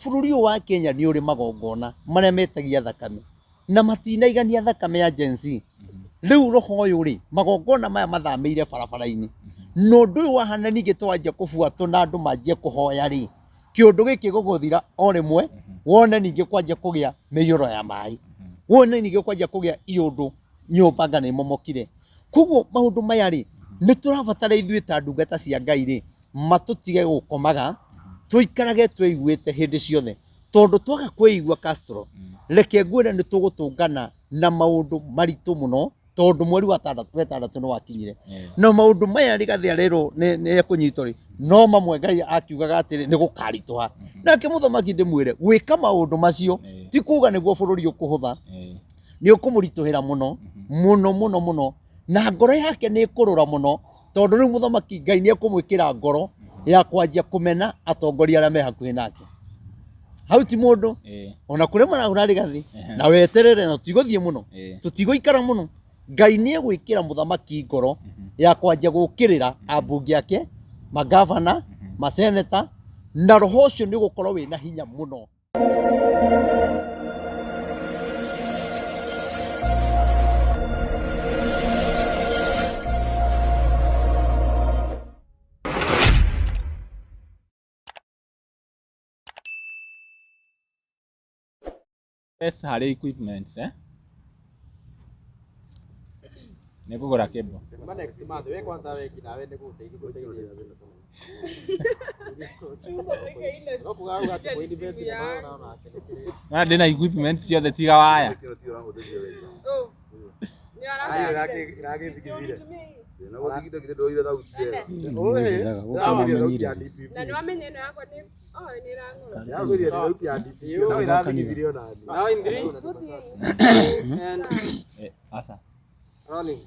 Bũrũri ũyũ wa Kenya nĩ ũrĩ magongona marĩa metagia thakame na matinaigania thakame ya Gen Z. Rĩu roho ũyũ rĩ, magongona maya mathamĩire barabara-inĩ, na ũndũ ũyũ wahana ningĩ twanjia kũbuatwo na andũ manjie kũhoya rĩ, kĩũndũ gĩkĩ gũgũthira o rĩmwe, wone ningĩ kwanjia kũgĩa mĩiyũro ya maĩ, wone ningĩ kwanjia kũgĩa iũndũ nyũmba anga nĩ imomokire. Koguo maũndũ maya rĩ, nĩ tũrabatara ithuĩ ta ndungata cia Ngai rĩ, matũtige gũkomaga, tũikarage twĩiguĩte hĩndĩ ciothe, tondũ twaga kwĩigua Castro, reke ngwĩre nĩ tũgũtũngana na maũndũ maritũ mũno, tondũ mweri wa wetandatũ nĩ wakinyire. Na maũndũ maya Rigathĩ arerwo nĩ ekũnyitwo rĩ, no mamwe Ngai akiugaga atĩrĩ nĩ gũkaritũha. Nake mũthamaki ndĩmwĩre, gwĩka maũndũ macio ti kuga nĩguo bũrũri ũkũhũtha, nĩ ũkũmũritũhĩra mũno mũno mũno mũno, na ngoro yake nĩ ĩkũrũra mũno, tondũ rĩu mũthamaki Ngai nĩ ekũmwĩkĩra ngoro ya kwanjia kũmena atongoria arĩa me hakuhĩ nake. Hau ti mũndũ ona kũrĩa marahũra Rigathĩ, na weterere na tũtigũthiĩ mũno, tũtigũikara mũno. Ngai nĩ egwĩkĩra mũthamaki ngoro ya kwanjia gũkĩrĩra ambunge ake, magavana, maseneta, na roho ũcio nĩ ũgũkorwo wĩna hinya mũno. Best harĩ equipments eh? Nĩ ngũgũra cable. Ma next month we kwanza we kina we nĩ gũteithia gũteithia. No kuga uga atĩ kũ-invest na nawe nake nĩ kĩrĩa. Na ndĩna equipment ciothe tiga waya. Ĩragĩthigithire. Ĩragĩthigithire thauti ya DPP. Na nĩwamenya ĩno yakwa nĩ oh nĩ ĩrang'ũra. Ĩragĩthigithire thauti ya DPP. No ĩrathigithirie ona niĩ. Now in three Tũthiĩ. and Eh, aca. rolling.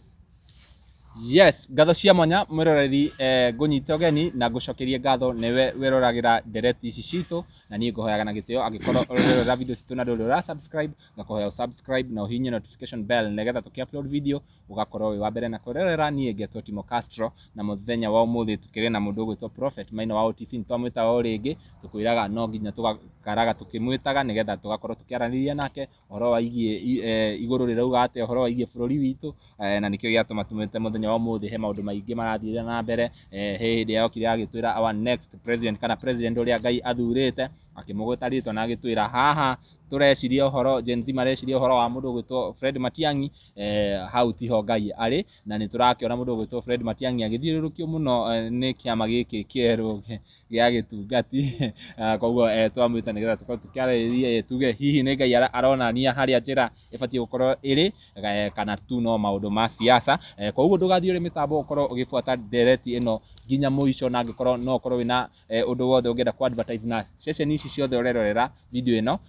Yes, ngatho cia mwanya mwĩroreri, ngũnyite ũgeni na ngũcokerie ngatho nĩwe wĩroragĩra ndereti ici citũ, na niĩ ngũhoyaga na gĩtĩo angĩkorwo ũrerorera video citũ na ndũrĩ ũra subscribe, ngakũhoya ũ subscribe na ũhihinye notification bell nĩgetha tũkĩ upload video ũgakorwo wĩ wa mbere na kwĩrorera. Niĩ ngetwo Timo Castro, na mũthenya wa ũmũthĩ tũkĩrĩ na mũndũ ũgwĩtwo Prophet Maina wa OTC. Nĩtwamwĩta o rĩngĩ, tũkwĩraga no nginya tũgakaraga tũkĩmwĩtaga nĩgetha tũgakorwo tũkĩaranĩria nake ũhoro wa igiĩ igũrũ rĩrauga atĩa ũhoro wa igiĩ bũrũri witũ, na nĩkĩo gĩatũma tũmwĩte mũthenya wa ũmũthĩ. He maũndũ maingĩ marathiĩ na mbere. He hĩndĩ yokire agĩtwĩra our next president kana president ũrĩa Ngai athurĩte, akĩmũgweta rĩtwa na agĩtwĩra haha tũreciria ũhoro, Gen Z mareciria ũhoro wa mũndũ ũgwĩtwo Fred Matiang'i, hau tiho Ngai arĩ, na nĩ tũrakĩona mũndũ ũgwĩtwo Fred Matiang'i agĩthiũrũrũkio mũno nĩ kĩama gĩkĩ kĩerũ gĩa gĩtungati. Koguo twamwĩta nĩgetha tũkorwo tũkĩarĩrĩria, tuge hihi nĩ Ngai aronania harĩa njĩra ĩbatiĩ gũkorwo ĩrĩ, kana tu no maũndũ ma siasa. Koguo ndũgathiĩ ũrĩ mĩtambo, ũkorwo ũgĩbuata ndereti ĩno nginya mũico, na angĩkorwo no ũkorwo wĩna ũndũ wothe ũngĩenda ku advertise na ceceni ici ciothe ũrerorera video ĩno,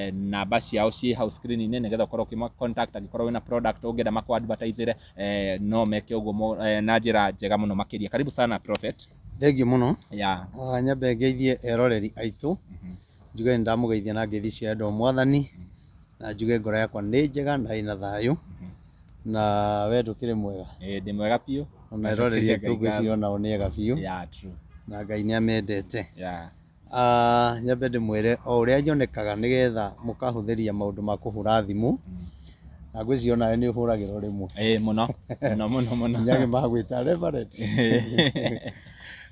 namba ciao ciĩ hau screen-inĩ nĩgetha ũkorwo ũkĩma contact angĩkorwo wĩna product ũngĩenda makũ advertise no meke ũguo na njĩra njega mũno makĩria. Karibu sana Prophet. Thank you mũno. Yeah. Nyambe ngeithie eroreri aitũ, njuge nĩ ndamũgeithia na ngeithi cia wendo wa Mwathani, na njuge ngoro yakwa nĩ njega na ĩna thayũ, na we ndũkĩrĩ mwega? Ndĩ mwega biũ. Ona eroreri aitũ ngwĩciria onao nĩ ega biũ. Yeah, true. Na Ngai nĩ amendete. Yeah. Nyambe ndĩmwĩre o ũrĩa nyonekaga nĩgetha mũkahũthĩria maũndũ ma kũhũra thimũ, na ngwĩciria onawe nĩ ũhũragĩrwo rĩmwe. Mũno mũno mũno mũno. Nginya angĩ magwĩta Reverend.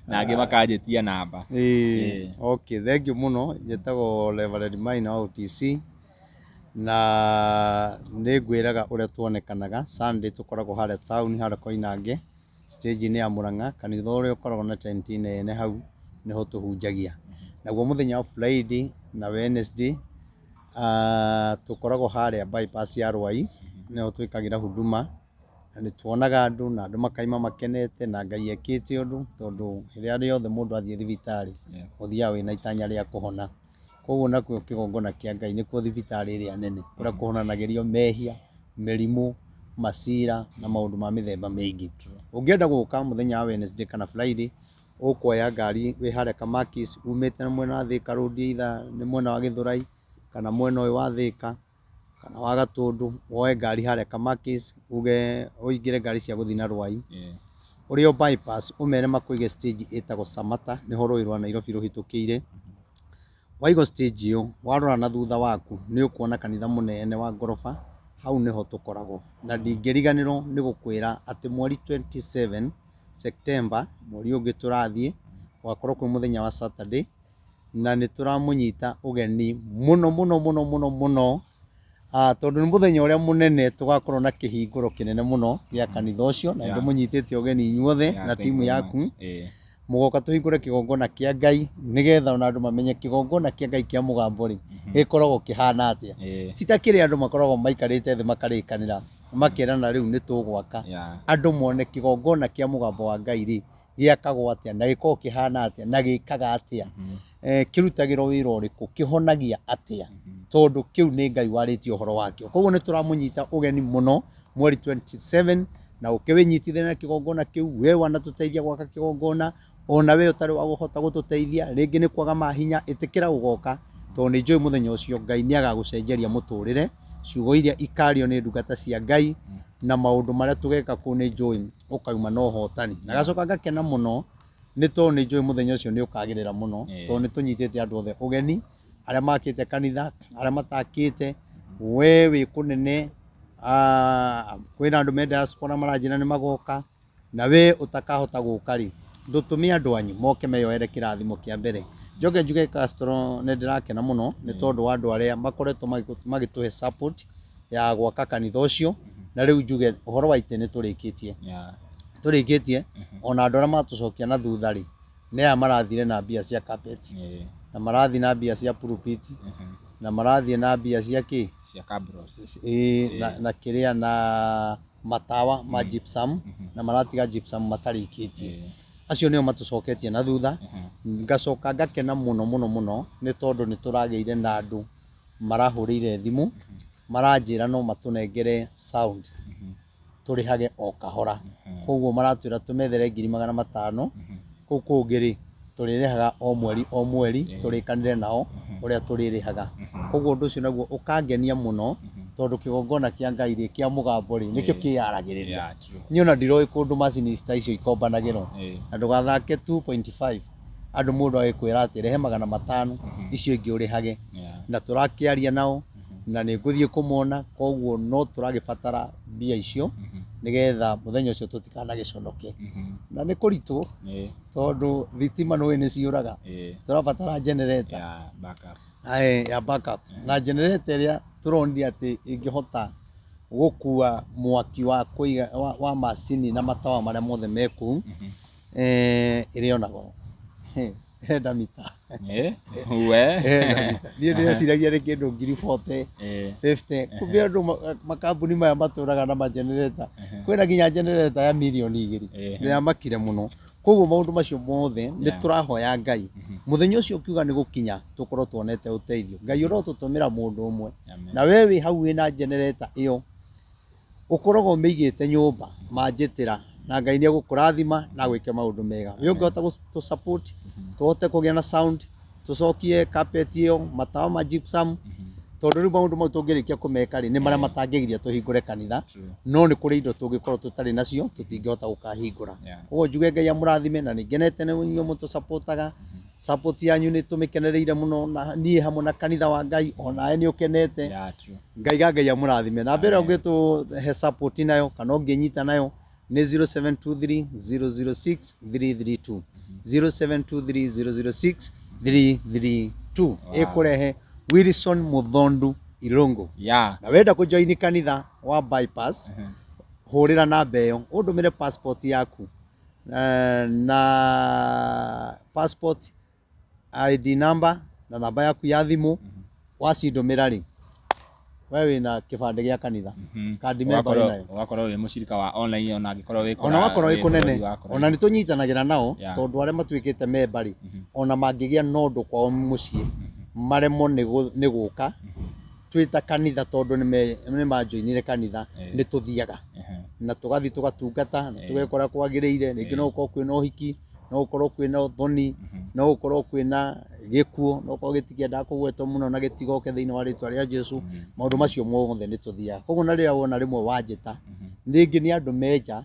Na angĩ makanjĩtia namba. Okay, thank you mũno. Njĩtagwo Reverend Maina wa OTC, na nĩ ngwĩraga ũrĩa tuonekanaga. Sunday tũkoragwo harĩa town, harĩa Koinange, stage-inĩ ya Murang'a, kanitha ũrĩa ũkoragwo na tent nene hau nĩho tũhunjagia. Naguo mũthenya wa Friday na Wednesday tũkoragwo harĩa bypass ya Rwai, nĩho twĩkagĩra huduma, na nĩ tuonaga andũ na andũ makaima makenete na Ngai ekĩte ũndũ, tondũ rĩrĩa rĩothe mũndũ athiĩ thibitarĩ ũthiaga wĩna itanya rĩa kũhona. Koguo nakuo kĩgongona kĩa Ngai nĩkuo thibitarĩ ĩrĩa nene, kũrĩa kũhonanagĩrio mehia, mĩrimũ, macira na maũndũ ma mĩthemba mĩingĩ. Ũngĩenda gũka mũthenya wa Wednesday kana Friday, ũkuoya ngari wĩ harĩa Kamakis, umĩte na mwena wa Thika Road, either nĩ mwena wa Gĩthũrai kana mwena ũyũ wa Thika kana wa Gatũndũ, woe ngari harĩa Kamakis, uge ũingĩre ngari cia gũthiĩ na Rwai, ũrĩ o bypass, ũmere makũige stage ĩtagwo Samata, nĩho rũĩ rwa Nairobi rũhĩtũkĩire. Waigwo stage ĩyo, warora na thutha waku nĩ ũkuona kanitha mũnene wa ngoroba, hau nĩho tũkoragwo. Na ndingĩriganĩrwo nĩ gũkwĩra atĩ mweri 27 September, mweri ũngĩ tũrathiĩ, gũgakorwo kwĩ mũthenya wa Saturday, na nĩ tũramũnyita ũgeni mũno mũno mũno mũno mũno. Tondũ nĩ mũthenya ũrĩa mũnene tũgakorwo na kĩhingũro kĩnene mũno gĩa kanitha ũcio, na ndĩmũnyitĩte ũgeni inyuothe na Thank timu you very yaku. much. Mũgoka tũhingũre kĩgongona kĩa Ngai nĩgetha ona andũ mamenye kĩgongona kĩa Ngai kĩa mũgambo rĩ gĩkoragwo kĩhana atĩa. Ti ta kĩrĩa andũ makoragwo maikarĩte thĩ makarĩkanĩra makerana rĩu nĩ tũgwaka. Andũ mone kĩgongona kĩa mũgambo wa Ngai rĩ gĩakagwo atĩa na gĩkoragwo kĩhana atĩa na gĩkaga atĩa, kĩrutagĩrwo wĩra ũrĩkũ, kĩhonagia atĩa, tondũ kĩu nĩ Ngai warĩtie ũhoro wakĩo. Koguo nĩ tũramũnyita ũgeni mũno mweri 27 na ũke wĩnyitithanie na kĩgongona kĩu. We wanatũteithia gwaka kĩgongona, ona we ũtarĩ wa gũhota gũtũteithia rĩngĩ nĩ kwaga mahinya, ĩtĩkĩra gũgoka, tondũ nĩ njũĩ mũthenya ũcio Ngai nĩ agagũcenjeria mũtũrĩre, ciugo iria ikario nĩ ndungata cia Ngai na maũndũ marĩa tũgeka kũu nĩ njũĩ ũkauma na ũhotani. Na gacoka ngakena mũno nĩ tondũ nĩ njũĩ mũthenya ũcio nĩ ũkagĩrĩra mũno, tondũ nĩ tũnyitĩte andũ othe ũgeni, arĩa makĩte kanitha, arĩa matakĩte, we wĩ kũnene, kwĩna andũ me diaspora maranjĩra nĩ magoka, na we ũtakahota gũka rĩ, ndũtũme andũ anyu moke meyoere kĩrathimo kĩa mbere. Njoke njuge Castro nĩ ndĩrakena mũno nĩ tondũ wa andũ arĩa makoretwo magĩtũhe support ya gwaka kanitha ũcio, na rĩu njuge ũhoro wa itĩ nĩ tũrĩkĩtie. Tũrĩkĩtie, ona andũ arĩa matũcokia na thutha rĩ, nĩ aya marathire na mbia cia carpet, na marathiĩ na mbia cia pulpit, na marathiĩ na mbia cia kĩ? Cia cabros. Na kĩrĩa na matawa ma gypsum, na maratiga gypsum matarĩkĩtie. Acio nĩo matũcoketie na thutha. Ngacoka ngakena mũno mũno mũno nĩ tondũ nĩ tũragĩire na andũ marahũrĩire thimũ, maranjĩra no matũnengere sound tũrĩhage o kahora. Koguo maratwĩra tũmethere 500,000, kũu kũngĩ rĩ tũrĩrĩhaga o mweri o mweri, tũrĩkanĩre nao ũrĩa tũrĩrĩhaga. Koguo ũndũ ũcio naguo ũkangenia mũno, tondũ kĩgongona kĩa Ngai rĩ kĩa mũgambo rĩ nĩkĩo kĩyaragĩrĩria. Niĩ ona ndiroĩ kũndũ macini ta icio ikombanagĩrwo. Na ndũgathake 2.5 andũ mũndũ agĩkwĩra atĩ rehe 500, icio ingĩ ũrĩhage. Na tũrakĩaria nao na nĩ ngũthiĩ kũmona, koguo no tũragĩbatara mbia icio nĩgetha mũthenya ũcio tũtikanagĩconoke. Na nĩ kũritũ tondũ thitima nĩũĩ nĩ ciũraga. Tũrabatara generator. Backup. Ya backup. Na generator ĩrĩa tũronire atĩ ĩngĩhota gũkua mwaki wa kũiga wa macini na matawa marĩa mothe me kũu, ĩrĩ ona goro. Ĩrenda mita. We. Ĩrenda mita. Niĩ ndĩreciragia nĩ kĩndũ ngiri 40, 50. Kumbe andũ makambuni maya matũraga na magenerator. Kwĩna nginya generator ya mirioni 2. Nĩyamakire mũno. Koguo maũndũ macio mothe nĩ tũrahoya Ngai. Mũthenya ũcio ũkiuga nĩ gũkinya tũkorwo tuonete ũteithio. Ngai ũrotũtũmĩra mũndũ ũmwe. Na we wĩ hau wĩna generator ĩyo, ũkoragwo ũmĩigĩte nyũmba manjĩtĩra, na Ngai nĩ egũkũrathima na agwĩke maũndũ mega. We ũngĩhota gũtũ support, tũhote kũgĩa na sound, tũcokie carpet ĩyo, matawa ma gypsum, tondũ rĩu maũndũ mau tũngĩrĩkia kũmeka rĩ, nĩ marĩa matangĩgiria tũhingũre kanitha, no nĩ kũrĩ indo tũngĩkorwo tũtarĩ nacio, tũtingĩhota gũkahingũra. Koguo njuge Ngai amũrathime, na nĩ ngenete nĩ inyuĩ mũtũsupportaga. Support yanyu nĩ tũmĩkenereire mũno, na niĩ hamwe na kanitha wa Ngai, onawe nĩ ũkenete. True. Ngai ga Ngai amũrathime. Na mbere ũngĩtũhe support nayo kana ũngĩnyita nayo nĩ 0723 006 332. 0723 006 332. Ĩkũrehe Wilson Muthondu Irungu. Na wenda kũjoin kanitha wa bypass, hũrĩra namba ĩyo, ũndũmĩre passport yaku, na passport ID number na namba yaku ya thimũ. Wacindũmĩra rĩ, we wĩna kĩbandĩ gĩa kanitha, kandi member wĩnayo. Ũgakorwo wĩ mũcirika wa online ona angĩkorwo wĩ Ona wakorwo wĩ kũnene, bũrũri wa kũraihu. ona nĩ tũnyitanagĩra nao, tondũ arĩa matuĩkĩte member rĩ, ona mangĩgĩa na ũndũ kwao mũciĩ, maremwo nĩ gũka, twĩ ta kanitha, tondũ nĩ manjoinire kanitha, nĩ tũthiaga. Na tũgathiĩ tũgatungata, na tũgekora kwagĩrĩire, rĩngĩ no gũkorwo kwĩna ũhiki, no gũkorwo kwĩna ũthoni, no gũkorwo kwĩna gĩkuũ, no gũkorwo gĩtikĩendaga kũgwetwo mũno na gĩtigoke thĩinĩ wa rĩtwa rĩa Jesũ. Maũndũ macio mothe nĩ tũthiaga. Koguo na rĩrĩa wona rĩmwe wanjĩta, rĩngĩ nĩ andũ menja,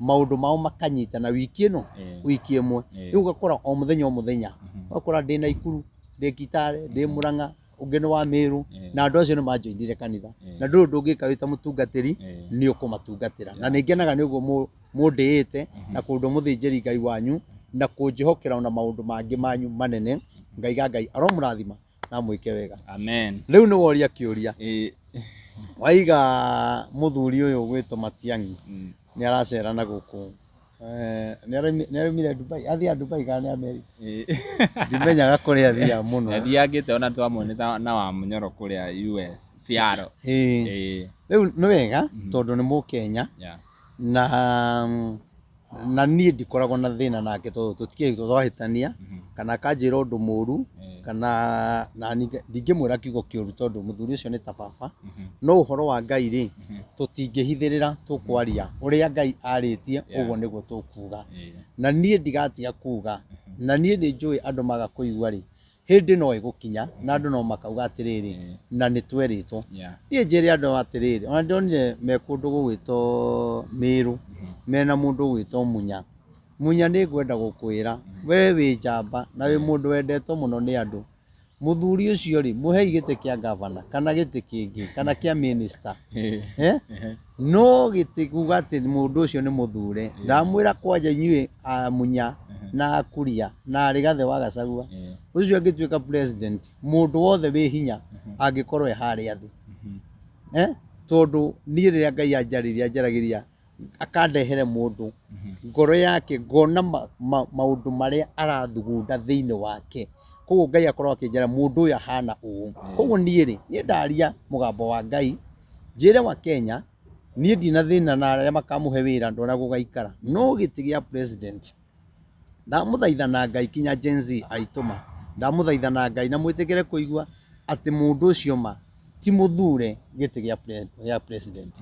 maũndũ mao makanyitana wiki ĩno, wiki ĩmwe. Rĩu ũgakora o mũthenya o mũthenya, ũgakora ndĩ Naikuru, Ndĩ Kitale, ndĩ Murang'a, ũngĩ nĩ wa Meru, Eh. na andũ acio nĩ manjoinire kanitha. Eh. Na ndũrĩ ũndũ ũngĩka wĩ ta mũtungatĩri Eh. nĩ ũkũmatungatĩra. Na nĩ ngenaga nĩ ũguo mũndĩĩte na kũndũ mũthĩnjĩri Ngai wanyu na kũnjĩhokera ona maũndũ mangĩ manyu manene. Ngaiga Ngai aromũrathima na amwĩke wega. Amen. Rĩu nĩ woria kĩũria. Ĩĩ. Waiga mũthuri ũyũ ũgwĩtwo Matiang'i Mm. nĩ aracera na gũkũ. Nĩ araumire Dubai, athiaga Dubai kana nĩ Amerika? Ĩĩ. Ndimenyaga kũrĩa athiaga mũno. Athiangĩte ona twamuonete na wa Mũnyoro kũrĩa US, Seattle. Ĩĩ. Ĩĩ. Rĩu nĩ wega tondũ nĩ Mũkenya Yeah. na niĩ ndikoragwo na thĩna nake tondũ tũtikĩrĩ twahĩtania kana akanjĩra ũndũ mũru kana nani ndingĩmwĩra kiugo kĩũru tondũ mũthuri ũcio nĩ ta baba. No ũhoro wa Ngai rĩ, tũtingĩhithĩrĩra, tũkwaria ũrĩa Ngai arĩtie, ũguo nĩguo tũkuga. Ĩĩ. Na niĩ ndigatiga kuga, na niĩ nĩ njũĩ andũ maga kũigua rĩ, hĩndĩ no ĩgũkinya na andũ no makauga atĩrĩrĩ, na nĩ twerĩtwo. Yeah. Niĩ njĩre andũ atĩrĩrĩ, ona ndonire me kũndũ gũgwĩtwo Mĩrũ, mena mũndũ ũgwĩtwo Munya. Munya nĩ ngwenda gũkwĩra, we wĩ njamba na wĩ mũndũ wendetwo mũno nĩ andũ. Mũthuri ũcio rĩ, mũhei gĩtĩ kĩa gavana kana gĩtĩ kĩngĩ kana kĩa minister. Ĩĩ. No gĩtĩ kuga atĩ mũndũ ũcio nĩ mũthure. Ndamwĩra kwanja inyuĩ a Munya na Akuria na Rigathĩ wa Gachagua, Ĩĩ. ũcio angĩtuĩka president, mũndũ wothe wĩ hinya angĩkorwo e harĩa thĩ. Tondũ niĩ rĩrĩa Ngai anjarĩria, anjaragĩria akandehere mũndũ ngoro yake, ngona maũndũ marĩa arathugunda thĩinĩ wake. Koguo Ngai akorwo akĩnjĩra mũndũ ũyũ ahana ũũ. Koguo niĩ rĩ, niĩ ndaria mũgambo wa Ngai, njĩre wa Kenya, niĩ ndina thĩna na arĩa makamũhe wĩra ndona gũgaikara. No gĩtĩ gĩa president, ndamũthaitha na Ngai kinya Gen Z aitũma, ndamũthaitha na Ngai na mwĩtĩkĩre kũigua atĩ mũndũ ũcio ma ti mũthure gĩtĩ gĩa president.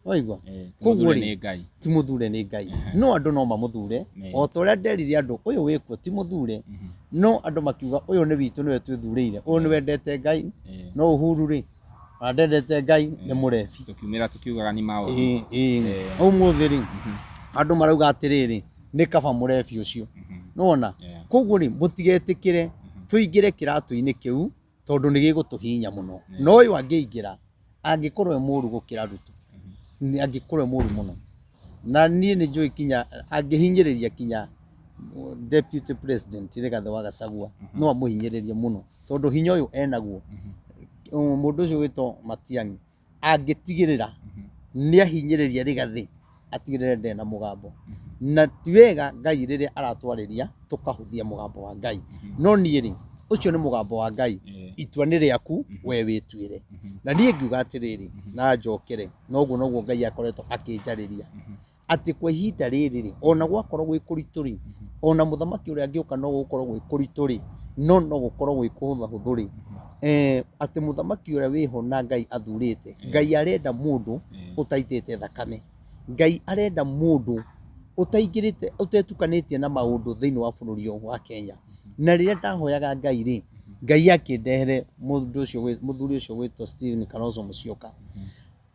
Waigua? Ĩĩ, ti Koguo mũthure rĩ, nĩ Ngai. ti mũthure nĩ Ngai. No andũ no mamũthure, Nĩ. o ta ũrĩa nderire andũ ũyũ wĩkuo ti mũthure, no andũ makiuga ũyũ nĩ witũ nĩwe twĩthurĩire, ũyũ nĩ wendete Ngai, Ĩĩ. no Uhuru rĩ, ona ndendete Ngai nĩ mũrebi. Tũkiumĩra tũkiugaga nĩ maũndũ. Ĩĩ, ĩĩ. Ũmũthĩ rĩ, andũ marauga atĩrĩrĩ, nĩ kaba mũrebi ũcio. Nĩwona? Yeah. Koguo rĩ, mũtigetĩkĩre tũingĩre kĩratũ-inĩ kĩu tondũ nĩ gĩgũtũhihinya mũno. No ũyũ angĩingĩra, angĩkorwo e mũru gũkĩra Ruto, angĩkorwo e mũru mũno. Na niĩ nĩ njũĩ kinya angĩhinyĩrĩria kinya deputy president Rigathĩ wa Gachagua, no amũhinyĩrĩrie mũno tondũ hinya ũyũ enaguo. Mũndũ ũcio wĩtwo Matiang'i angĩtigĩrĩra nĩ ahinyĩrĩria Rigathĩ, atigĩrĩre ndarĩ na mũgambo. Na ti wega Ngai rĩrĩa aratwarĩria tũkahũthia mũgambo wa Ngai. No niĩ rĩ, ũcio nĩ mũgambo wa Ngai, itua nĩ rĩaku, we wĩtuĩre. Na niĩ ngiuga atĩrĩrĩ, na njokere, noguo noguo Ngai akoretwo akĩnjarĩria, atĩ kwa ihinda rĩrĩ rĩ, ona gwakorwo gwĩ kũritũ rĩ, ona mũthamaki ũrĩa angĩũka no gũkorwo gwĩ kũritũ rĩ, no no gũkorwo gwĩ kũhũthahũthũ rĩ, atĩ mũthamaki ũrĩa wĩho na Ngai athurĩte, Ngai arenda mũndũ ũtaitĩte thakame, Ngai arenda mũndũ ũtaingĩrĩte, ũtetukanĩtie na maũndũ thĩinĩ wa bũrũri ũyũ wa Kenya. Na rĩrĩa ndahoyaga Ngai rĩ, Ngai akĩndehere mũndũ ũcio mũthuri ũcio wĩtwo Stephen Kalonzo Musyoka.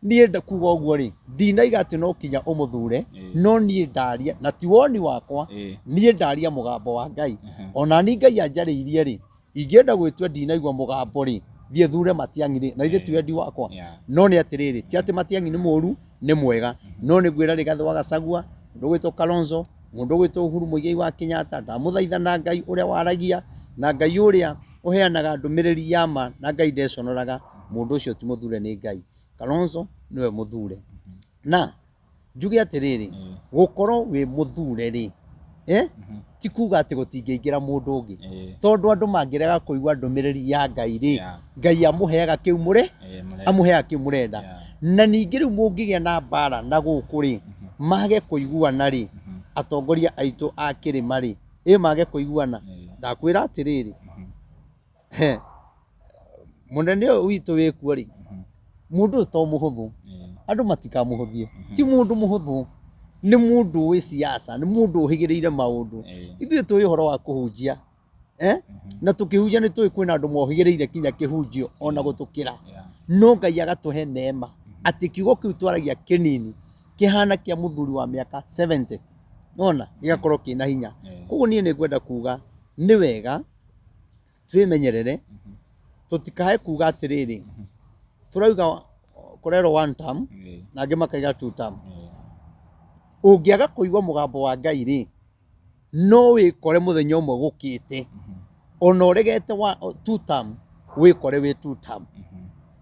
Niĩ kuga ũguo rĩ, ndinaiga atĩ no kinya ũmũthure, no niĩ ndaria, na ti woni wakwa, niĩ ndaria mũgambo wa Ngai. Ona niĩ Ngai anjarĩirie rĩ, ingĩenda gwĩtua ndinaigua mũgambo rĩ, thiĩ thure Matiang'i rĩ, na ithuĩ ti wendi wakwa. No nĩ atĩrĩrĩ, ti atĩ Matiang'i nĩ mũru, nĩ mwega. No nĩ ngwĩra Rigathĩ wa Gachagua, mũndũ ũgwĩtwo Kalonzo, mũndũ ũgwĩtwo Uhuru Muigai wa Kenyatta, ndamũthaitha na Ngai ũrĩa waragia, na Ngai ũrĩa ũheanaga ndũmĩrĩri ya ma, na Ngai ndeconoraga, mũndũ ũcio ti mũthure nĩ Ngai. Kalonzo nĩwe mũthure. Na njuge atĩrĩrĩ, gũkorwo wĩ mũthure rĩ, ti kuga atĩ gũtingĩingĩra mũndũ ũngĩ. Tondũ andũ mangĩrega kũigua ndũmĩrĩri ya Ngai rĩ, Ngai amũheaga kĩu mũre, amũheaga kĩu mũrenda. Na ningĩ rĩu mũngĩgĩa na mbara na gũkũ rĩ, mage kũiguana rĩ, atongoria aitũ a kĩrĩma rĩ, mage kũiguana. Ndakwĩra atĩrĩrĩ, mũnene ũyũ witũ wĩkuo rĩ, mũndũ ũyũ to mũhũthũ, andũ matikamũhũthie. Ti mũndũ mũhũthũ, nĩ mũndũ wĩ siasa, nĩ mũndũ ũhĩgĩrĩire maũndũ. Ithuĩ tũĩ ũhoro wa kũhunjia, Na tũkĩhunjia nĩ tũĩ kwĩna andũ mohĩgĩrĩire kinya kĩhunjio ona gũtũkĩra. No Ngai agatũhe neema atĩ kiugo kĩu twaragia kĩnini kĩhana kĩa mũthuri wa mĩaka 70, nona gĩgakorwo kĩna hinya. Koguo niĩ nĩ ngwenda kuga nĩ wega Twĩmenyerere tũtikae kuga atĩrĩrĩ, tũrauga kũrerwo one term na angĩ makaiga two term. Ũngĩaga kũigua mũgambo wa Ngai rĩ, no wĩkore mũthenya ũmwe gũkĩte ona ũregete wa two term, wĩkore wĩ two term.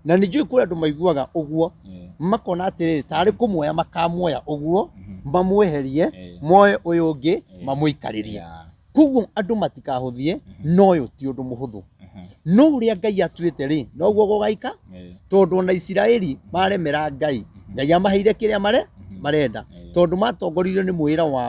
Na nĩ njũĩ kũrĩ andũ maiguaga ũguo, makona atĩrĩrĩ, tarĩ kũmuoya makamuoya ũguo, mamweherie, moe ũyũ ũngĩ mamũikarĩrie. Koguo andũ matikahũthie, no ũyũ ti ũndũ mũhũthũ. No ũrĩa Ngai atuĩte rĩ, noguo gũgaika, tondũ ona Isiraeli maremera Ngai, Ngai amaheire kĩrĩa marenda, tondũ matongoririo nĩ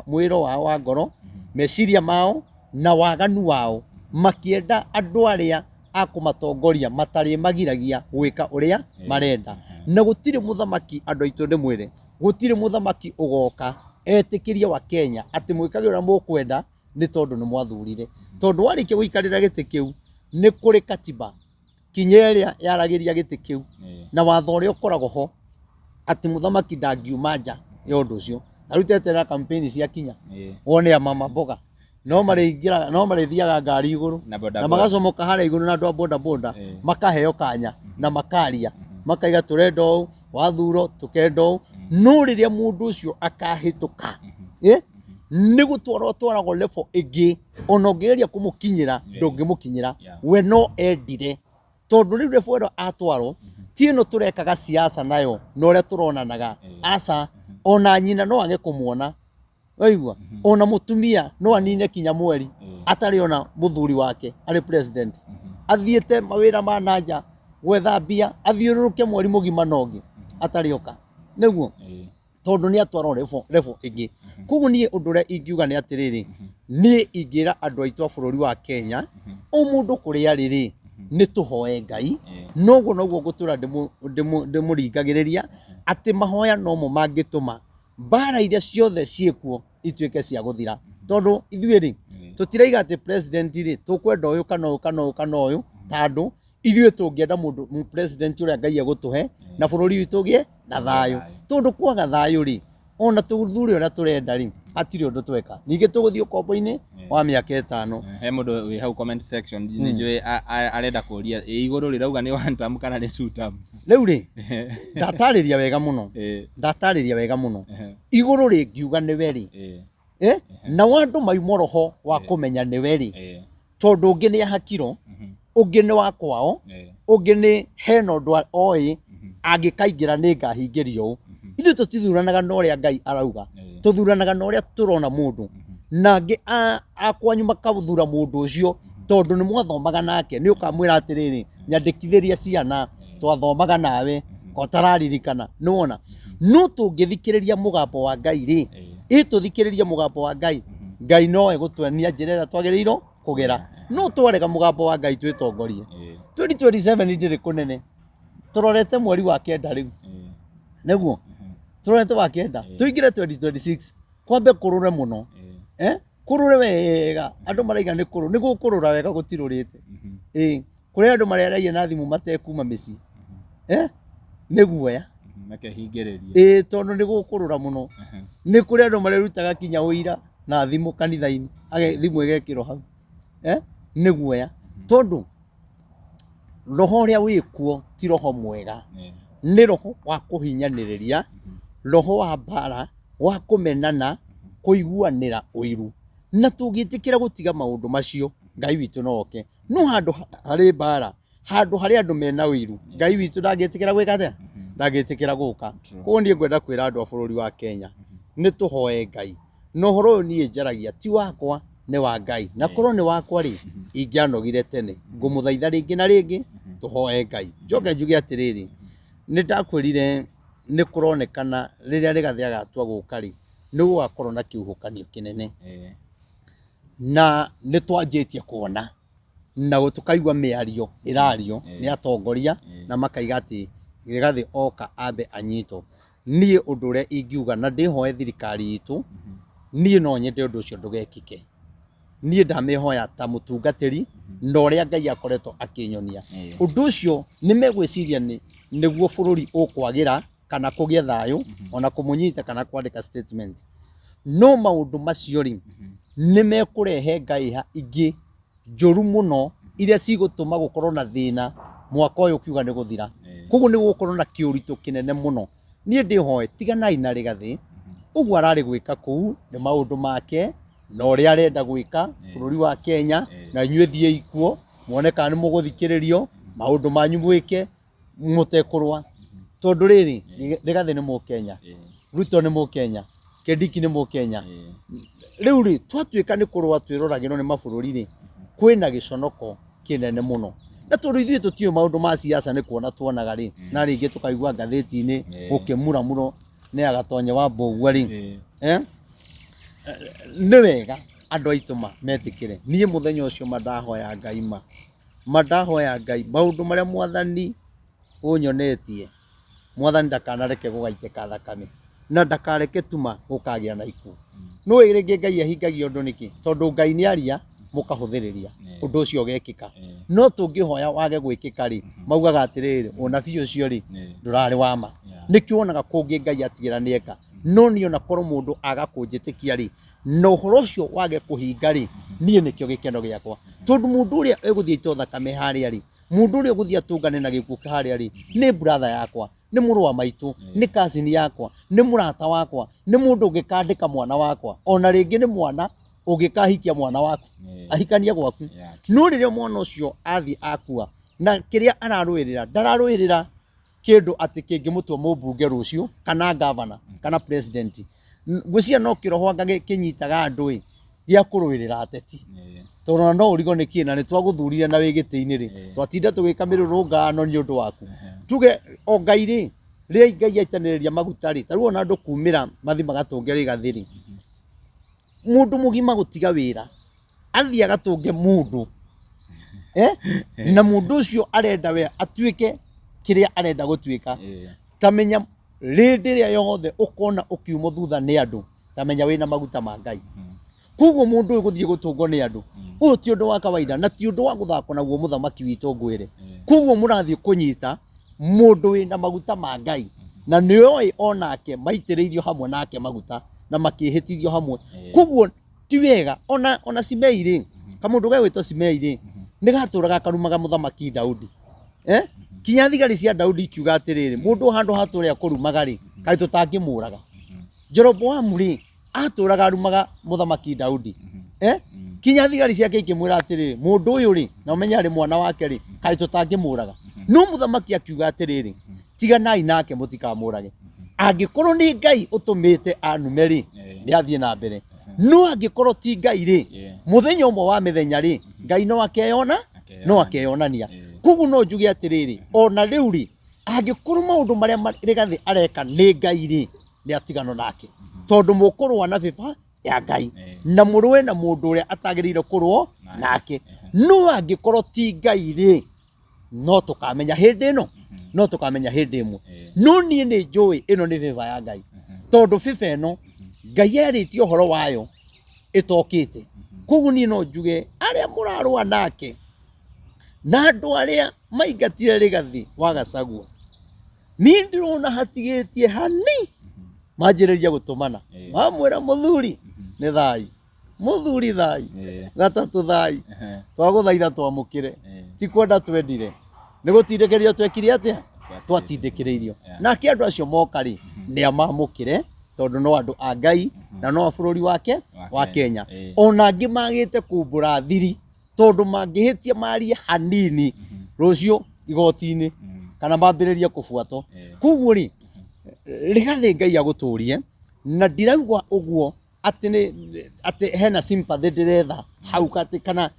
mwĩra wao wa ngoro, meciria mao na waganu wao, makĩenda andũ arĩa a kũmatongoria matarĩmagiragia gwĩka ũrĩa marenda. Na gũtirĩ mũthamaki, andũ aitũ ndĩmwĩre, gũtirĩ mũthamaki ũgoka etĩkĩrie wa Kenya atĩ mwĩkage ũrĩa mũkwenda nĩ tondũ nĩ mwathurire. Tondũ warĩkia gũikarĩra gĩtĩ kĩu, nĩ kũrĩ katiba kinya ĩrĩa yaragĩria gĩtĩ kĩu na watho ũrĩa ũkoragwo ho atĩ mũthamaki ndangiuma nja ya ũndũ ũcio. Ta rĩu teterera campaign ciakinya, wone a mama mboga no marĩingĩraga, no marĩthiaga ngari igũrũ Na boda na boda. magacomoka harĩa igũrũ na andũ a boda boda makaheo kanya na makaria makaiga tũrenda ũũ, wathuro tũkenda ũũ. No rĩrĩa mũndũ ũcio akahĩtũka, nĩ gũtwarwo twaragwo level ĩngĩ, ona ũngĩgeria kũmũkinyĩra ndũngĩmũkinyĩra. We no endire, tondũ rĩu level ĩno atwarwo ti ĩno tũrekaga siasa nayo na ũrĩa tũronanaga, aca, ona nyina no age kũmuona, waigua, ona mũtumia no anine kinya mweri atarĩ ona mũthuri wake arĩ president, athiĩte mawĩra ma nanja gwetha mbia, athiũrũrũke mweri mũgima na ũngĩ atarĩ oka, nĩguo tondũ nĩ atwarwo level ĩngĩ. Koguo niĩ ũndũ ũrĩa ingiuga nĩ atĩrĩrĩ, niĩ ingĩra andũ aitũ a bũrũri wa Kenya, o mũndũ kũrĩa arĩ rĩ, nĩ tũhoe Ngai, noguo noguo ngũtũra ndĩmũringagĩrĩria atĩ mahoya nomo mangĩtũma mbara iria ciothe ciĩkuo ituĩke cia gũthira. Tondũ ithuĩ rĩ, tũtiraiga atĩ president rĩ, tũkwenda ũyũ kana ũyũ kana ũyũ kana ũyũ, tondũ ithuĩ tũngĩenda mũndũ president ũrĩa Ngai egũtũhe na bũrũri witũ ũgĩe na thayũ. Tondũ kwaga thayũ rĩ, ona tũthure ũrĩa tũrenda rĩ, hatirĩ ũndũ tweka. Ningĩ tũgũthiĩ ũkombo-inĩ wa mĩaka ĩtano. He mũndũ wĩ hau comment section nĩ njũĩ arenda kũria ĩ igũrũ rĩrauga nĩ one term kana nĩ two term. Rĩu rĩ, ndatarĩria wega mũno. Ndatarĩria wega mũno. Igũrũ rĩngiuga nĩwe rĩ, na andũ mauma roho wa kũmenya nĩwe rĩ, tondũ ũngĩ nĩ ahakirwo, ũngĩ nĩ wa kwao, ũngĩ nĩ hena ũndũ oĩ angĩkaingĩra nĩ ngahingĩrio ũũ. Ithuĩ tũtithuranaga na ũrĩa Ngai arauga, tũthuranaga na ũrĩa tũrona mũndũ. Na angĩ a kwanyu makathura mũndũ ũcio tondũ nĩ mwathomaga nake, nĩ ũkamwĩra atĩrĩrĩ, nyandĩkithĩria ciana, twathomaga nawe, ko ũtararirikana, nĩ wona. No tũngĩthikĩrĩria mũgambo wa Ngai rĩ, ĩ tũthikĩrĩrie mũgambo wa Ngai, Ngai no egũtuonia njĩra ĩrĩa twagĩrĩirwo kũgera. No twarega mũgambo wa Ngai twĩtongorie. 2027 ndĩrĩ kũnene, tũrorete mweri wa kenda rĩu, nĩguo tũrorete wa kenda, tũingĩre 2026, kwambe kũrũre mũno, kũrũre wega, andũ maraiga nĩ kũrũ, nĩ gũkũrũra wega gũtirũrĩte. Kũrĩ andũ marĩaragia na thimũ matekuma mĩciĩ, nĩ guoya. Makehingĩrĩria. Tondũ nĩ gũkũrũra mũno. Nĩ kũrĩ andũ marĩrutaga kinya ũira na thimũ kanitha-inĩ, thimũ ĩgekĩrwo hau, nĩ guoya. Tondũ roho ũrĩa wĩkuo ti roho mwega, nĩ roho wa kũhinyanĩrĩria, roho wa mbara, wa kũmenana, kũiguanĩra ũiru. Na tũngĩtĩkĩra gũtiga maũndũ macio, Ngai witũ no oke. No handũ harĩ mbara, handũ harĩ andũ mena ũiru, Ngai witũ ndangĩtĩkĩra gwĩka atĩa? Ndangĩtĩkĩra gũka. Koguo niĩ ngwenda kwĩra andũ a bũrũri wa Kenya, nĩ tũhoe Ngai. Na ũhoro ũyũ niĩ njaragia ti wakwa, nĩ wa Ngai. Na korwo nĩ wakwa rĩ, ingĩanogire tene. Ngũmũthaitha rĩngĩ na rĩngĩ, tũhoe Ngai. Njoke njuge atĩrĩrĩ, nĩ ndakwĩrire nĩ kũronekana rĩrĩa Rigathĩ agatua gũka rĩ, nĩ gũgakorwo na kĩhuhũkanio kĩnene. Na nĩ twanjĩtie kuona na tũkaigua mĩario ĩrario nĩ atongoria na makaiga atĩ Rigathĩ oka ambe anyitwo. Niĩ ũndũ ũrĩa ingiuga na ndĩhoe thirikari itũ, niĩ no nyende ũndũ ũcio ndũgekĩke. Niĩ ndamĩhoya ta mũtungatĩri na ũrĩa Ngai akoretwo akĩnyonia. Ũndũ ũcio nĩ megwĩciria nĩguo bũrũri ũkwagĩra kana kũgĩe thayũ, ona kũmũnyita kana kwandĩka statement. No maũndũ macio rĩ, nĩ mekũrehe ngaiha ingĩ njũru mũno. Iria cigũtũma gũkorwo na thĩna mwaka ũyũ ũkiuga nĩ gũthira. Koguo nĩ gũgũkorwo na kĩũritũ kĩnene mũno. Niĩ ndĩhoe tiganai na Rigathĩ, ũguo ararĩ gwĩka kũu nĩ maũndũ make na ũrĩa arenda gwĩka bũrũri wa Kenya, na inyuĩ thiĩi kuo muone kana nĩ mũgũthikĩrĩrio maũndũ manyu mwĩke mũtekũrũa. Tondũ rĩrĩ, Rigathĩ nĩ Mũkenya, Ruto nĩ Mũkenya, Kindiki nĩ Mũkenya. Rĩu rĩ, twatuĩka nĩ kũrũa twĩroragĩrwo nĩ mabũrũri rĩ, kwĩna gĩconoko kĩnene mũno. Na tondũ ithuĩ tũtiũĩ maũndũ ma siasa nĩ kuona tuonaga rĩ, na rĩngĩ tũkaigua ngathĩti-inĩ gũkĩmuramuro nĩ agatonye wa mbũgua rĩ. Nĩ wega andũ aitũ ma metĩkĩre. Niĩ mũthenya ũcio ma ndahoya Ngai ma, ma ndahoya Ngai maũndũ marĩa mwathani ũnyonetie, mwathani ndakanareke gũgaitĩka thakame na ndakareke tuma gũkagĩa na ikuũ. Nĩũĩ rĩngĩ Ngai ahingagia ũndũ nĩkĩ? Tondũ Ngai nĩ aria mũkahũthĩrĩria ũndũ ũcio ũgekĩka. No tũngĩhoya wage gwĩkĩka rĩ, maugaga atĩrĩrĩ, ũnabii ũcio rĩ ndũrarĩ wa ma. Nĩkĩo wonaga kũngĩ Ngai atigĩra nĩeka. No niĩ ona korwo mũndũ aga kũnjĩtĩkia rĩ, na ũhoro ũcio wage kũhinga rĩ, niĩ nĩkĩo gĩkeno gĩakwa. Tondũ mũndũ ũrĩa egũthiĩ aitwo thakame harĩa rĩ, mũndũ ũrĩa ũgũthiĩ atũngane na gĩkuũ harĩa rĩ, nĩ brother yakwa, nĩ mũrũ wa maitũ, nĩ cousin yakwa, nĩ mũrata wakwa, nĩ mũndũ ũngĩkandĩka mwana wakwa, ona rĩngĩ nĩ mwana ũngĩkahikia mwana waku, ahikanie gwaku. No rĩrĩa mwana ũcio athiĩ akua, na kĩrĩa ararũĩrĩra, ndararũĩrĩra kĩndũ atĩ kĩngĩmũtua mũmbunge rũciũ, kana gavana, kana president. Ngwĩciria no kĩroho anga kĩnyitaga andũ ĩ, gĩa kũrũĩrĩra ateti. Tondũ ona no ũrigwo nĩ kĩ, na nĩ twagũthurire na wĩ gĩtĩ-inĩ rĩ, twatinda tũgĩka mĩrũrũngano nĩ ũndũ waku. Tuge o Ngai rĩ, rĩrĩa Ngai aitanĩrĩria maguta rĩ, ta rĩu ona andũ kumĩra mathiĩ magatũnge Rigathĩ rĩ, mũndũ mũgima gũtiga wĩra, athiĩ agatũnge mũndũ, na mũndũ ũcio arenda we atuĩke kĩrĩa arenda gũtuĩka. Ta menya rĩndĩ ĩrĩa yothe ũkona ũkiumwo thutha nĩ andũ, ta menya wĩna maguta ma Ngai. Koguo mũndũ ũyũ gũthiĩ gũtũngwo nĩ andũ, ũyũ ti ũndũ wa kawaida na ti ũndũ wa gũthakwo naguo mũthamaki witũ ngwĩre. Koguo mũrathiĩ kũnyita mũndũ wĩna maguta ma Ngai, na nĩoĩ onake maitĩrĩirio hamwe nake maguta na makĩhĩtithio hamwe. Koguo ti wega ona Simei rĩ, kamũndũ gegwĩtwo Simei rĩ, nĩ gatũraga karumaga mũthamaki Daudi. Kinya thigari cia Daudi ikiuga atĩrĩrĩ, mũndũ handũ hatũre akũrumaga rĩ, kaĩ tũtangĩmũraga. Jeroboamu rĩ, atũraga arumaga mũthamaki Daudi. Kinya thigari ciake ikĩmwĩra atĩrĩrĩ, mũndũ ũyũ rĩ, na ũmenye arĩ mwana wake rĩ, kaĩ tũtangĩmũraga. No mũthamaki akiuga atĩrĩrĩ, tiganai nake mũtikamũrage. Angĩkorwo nĩ Ngai ũtũmĩte anume rĩ, nĩ athiĩ na mbere. No angĩkorwo ti Ngai rĩ, mũthenya ũmwe wa mĩthenya rĩ, Ngai no akeyona, no akeyonania. Koguo no njuge atĩrĩrĩ, ona rĩu rĩ, angĩkorwo maũndũ marĩa Rigathĩ areka nĩ Ngai rĩ, nĩ atigano nake. Tondũ mũkũrũa na bĩba ya Ngai, na mũrũe na mũndũ ũrĩa atagĩrĩire kũrũo nake. No angĩkorwo ti Ngai rĩ, no tũkamenya hĩndĩ ĩno, no tũkamenya hĩndĩ ĩmwe. No niĩ nĩ njũĩ ĩno nĩ bĩba ya Ngai. Tondũ bĩba ĩno, Ngai arĩtie ũhoro wayo ĩtokĩte. Koguo niĩ no njuge arĩa mũrarũa nake na andũ arĩa maingatire Rigathĩ wa Gachagua, niĩ ndĩrona hatigĩtie hani manjĩrĩria gũtũmana. Mamwĩra mũthuri nĩ thai, mũthuri thai, gatatũ thai, twagũthaitha twamũkĩre, ti kwenda twendire, nĩ gũtindĩkĩrĩrio twekire atĩa? Twatindĩkĩrĩirio. Nake andũ acio moka rĩ, nĩ amamũkĩre, tondũ no andũ a Ngai na no a bũrũri wake wa Kenya. Ona angĩ magĩte kumbũra thiri, tondũ mangĩhĩtia marie hanini rũciũ igoti-inĩ kana mambĩrĩrie kũbuatwo. Koguo rĩ, Rigathĩ Ngai agũtũrie, na ndirauga ũguo atĩ nĩ atĩ hena sympathy ndĩretha hau atĩ kana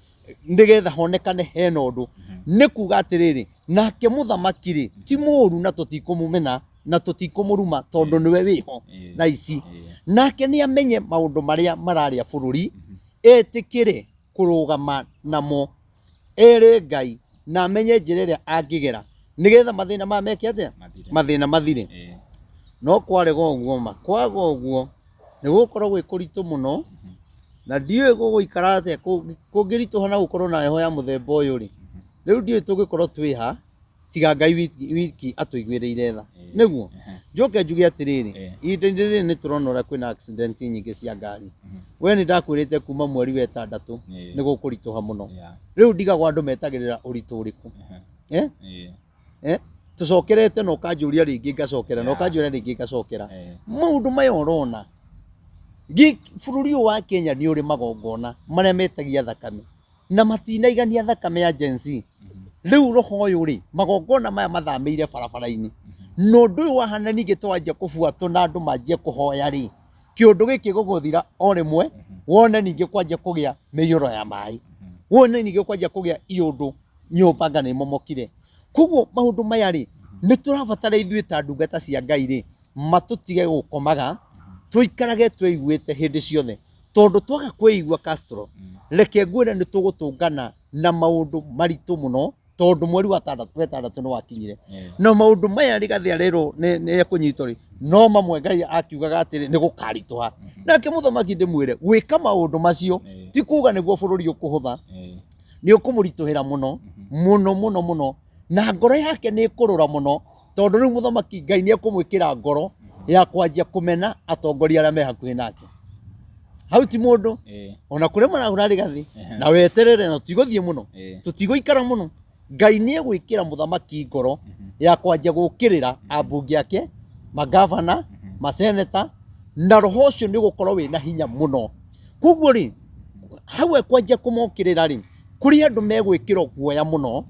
nĩgetha honekane hena ũndũ. Nĩ kuga atĩrĩrĩ, nake mũthamaki rĩ ti mũũru na tũtikũmũmena na tũtikũmũruma tondũ nĩwe wĩho thaa ici. Nake nĩ amenye maũndũ marĩa mararĩa bũrũri, etĩkĩre kũrũgama namo, ere Ngai na amenye njĩra ĩrĩa angĩgera nĩgetha mathĩna maya meke atĩa? Mathĩna mathire. No kwarega ũguo ma, kwaga ũguo nĩ gũgũkorwo gwĩ kũritũ mũno, na ndiũĩ gũgũikara atĩa kũngĩritũha na gũkorwo na heho ya mũthemba ũyũ rĩ, rĩu ndiũĩ tũngĩkorwo twĩ ha, tiga Ngai wiki atũiguĩrĩire tha. Nĩguo? Njoke njuge atĩrĩrĩ, Eh. ihinda-inĩ rĩrĩ nĩ tũrona ũrĩa kwĩna accident nyingĩ cia ngari. We nĩ ndakwĩrĩte kuma mweri wa ĩtandatũ Eh. nĩ gũkũritũha mũno. Yeah. Rĩu ndigagwo andũ metagĩrĩra ũritũ ũrĩkũ. Eh? Eh. Eh? Tũcokerete na ũkanjũria rĩngĩ ngacokera na Yeah. ũkanjũria rĩngĩ ngacokera. Eh. Maũndũ maya ũrona bũrũri ũyũ wa Kenya nĩ ũrĩ magongona marĩa metagia thakame na matinaigania thakame ya Gen Z. Rĩu roho ũyũ rĩ, magongona maya mathamĩire barabara-inĩ. Na ũndũ ũyũ wahana ningĩ twanjia kũbuatwo na andũ manjie kũhoya rĩ, kĩũndũ gĩkĩ gũgũthira o rĩmwe, wone ningĩ kwanjia kũgĩa mĩiyũro ya maĩ. Wone ningĩ kwanjia kũgĩa iũndũ nyũmba anga nĩ imomokire. Koguo maũndũ maya rĩ, nĩ tũrabatara ithuĩ ta ndungata cia Ngai rĩ, matũtige gũkomaga, tũikarage twĩiguĩte hĩndĩ ciothe. Tondũ twaga kwĩigua Castro, reke ngwĩre nĩ tũgũtũngana na maũndũ maritũ mũno, tondũ mweri wa ĩtandatũ nĩ wakinyire. Na maũndũ maya Rigathĩ arerwo nĩ ekũnyitwo rĩ, no mamwe Ngai akiugaga atĩrĩ nĩ gũkaritũha. Nake mũthamaki ndĩmwĩre, gwĩka maũndũ macio ti kuga nĩguo bũrũri ũkũhũtha, nĩ ũkũmũritũhĩra mũno mũno mũno mũno, na ngoro yake nĩ ĩkũrũra mũno, tondũ rĩu mũthamaki Ngai nĩ ekũmwĩkĩra ngoro ya kwanjia kũmena atongoria arĩa me hakuhĩ nake. Hau ti mũndũ ona kũrĩa marahũra Rigathĩ, na weterere na tũtigũthiĩ mũno, tũtigũikara mũno. Ngai nĩ egwĩkĩra mũthamaki ngoro ya kwanjia gũkĩrĩra ambunge ake, magavana, maseneta, na roho ũcio nĩ ũgũkorwo wĩna hinya mũno. Koguo rĩ, hau ekwanjia kũmokĩrĩra rĩ, kũrĩ andũ megwĩkĩrwo guoya mũno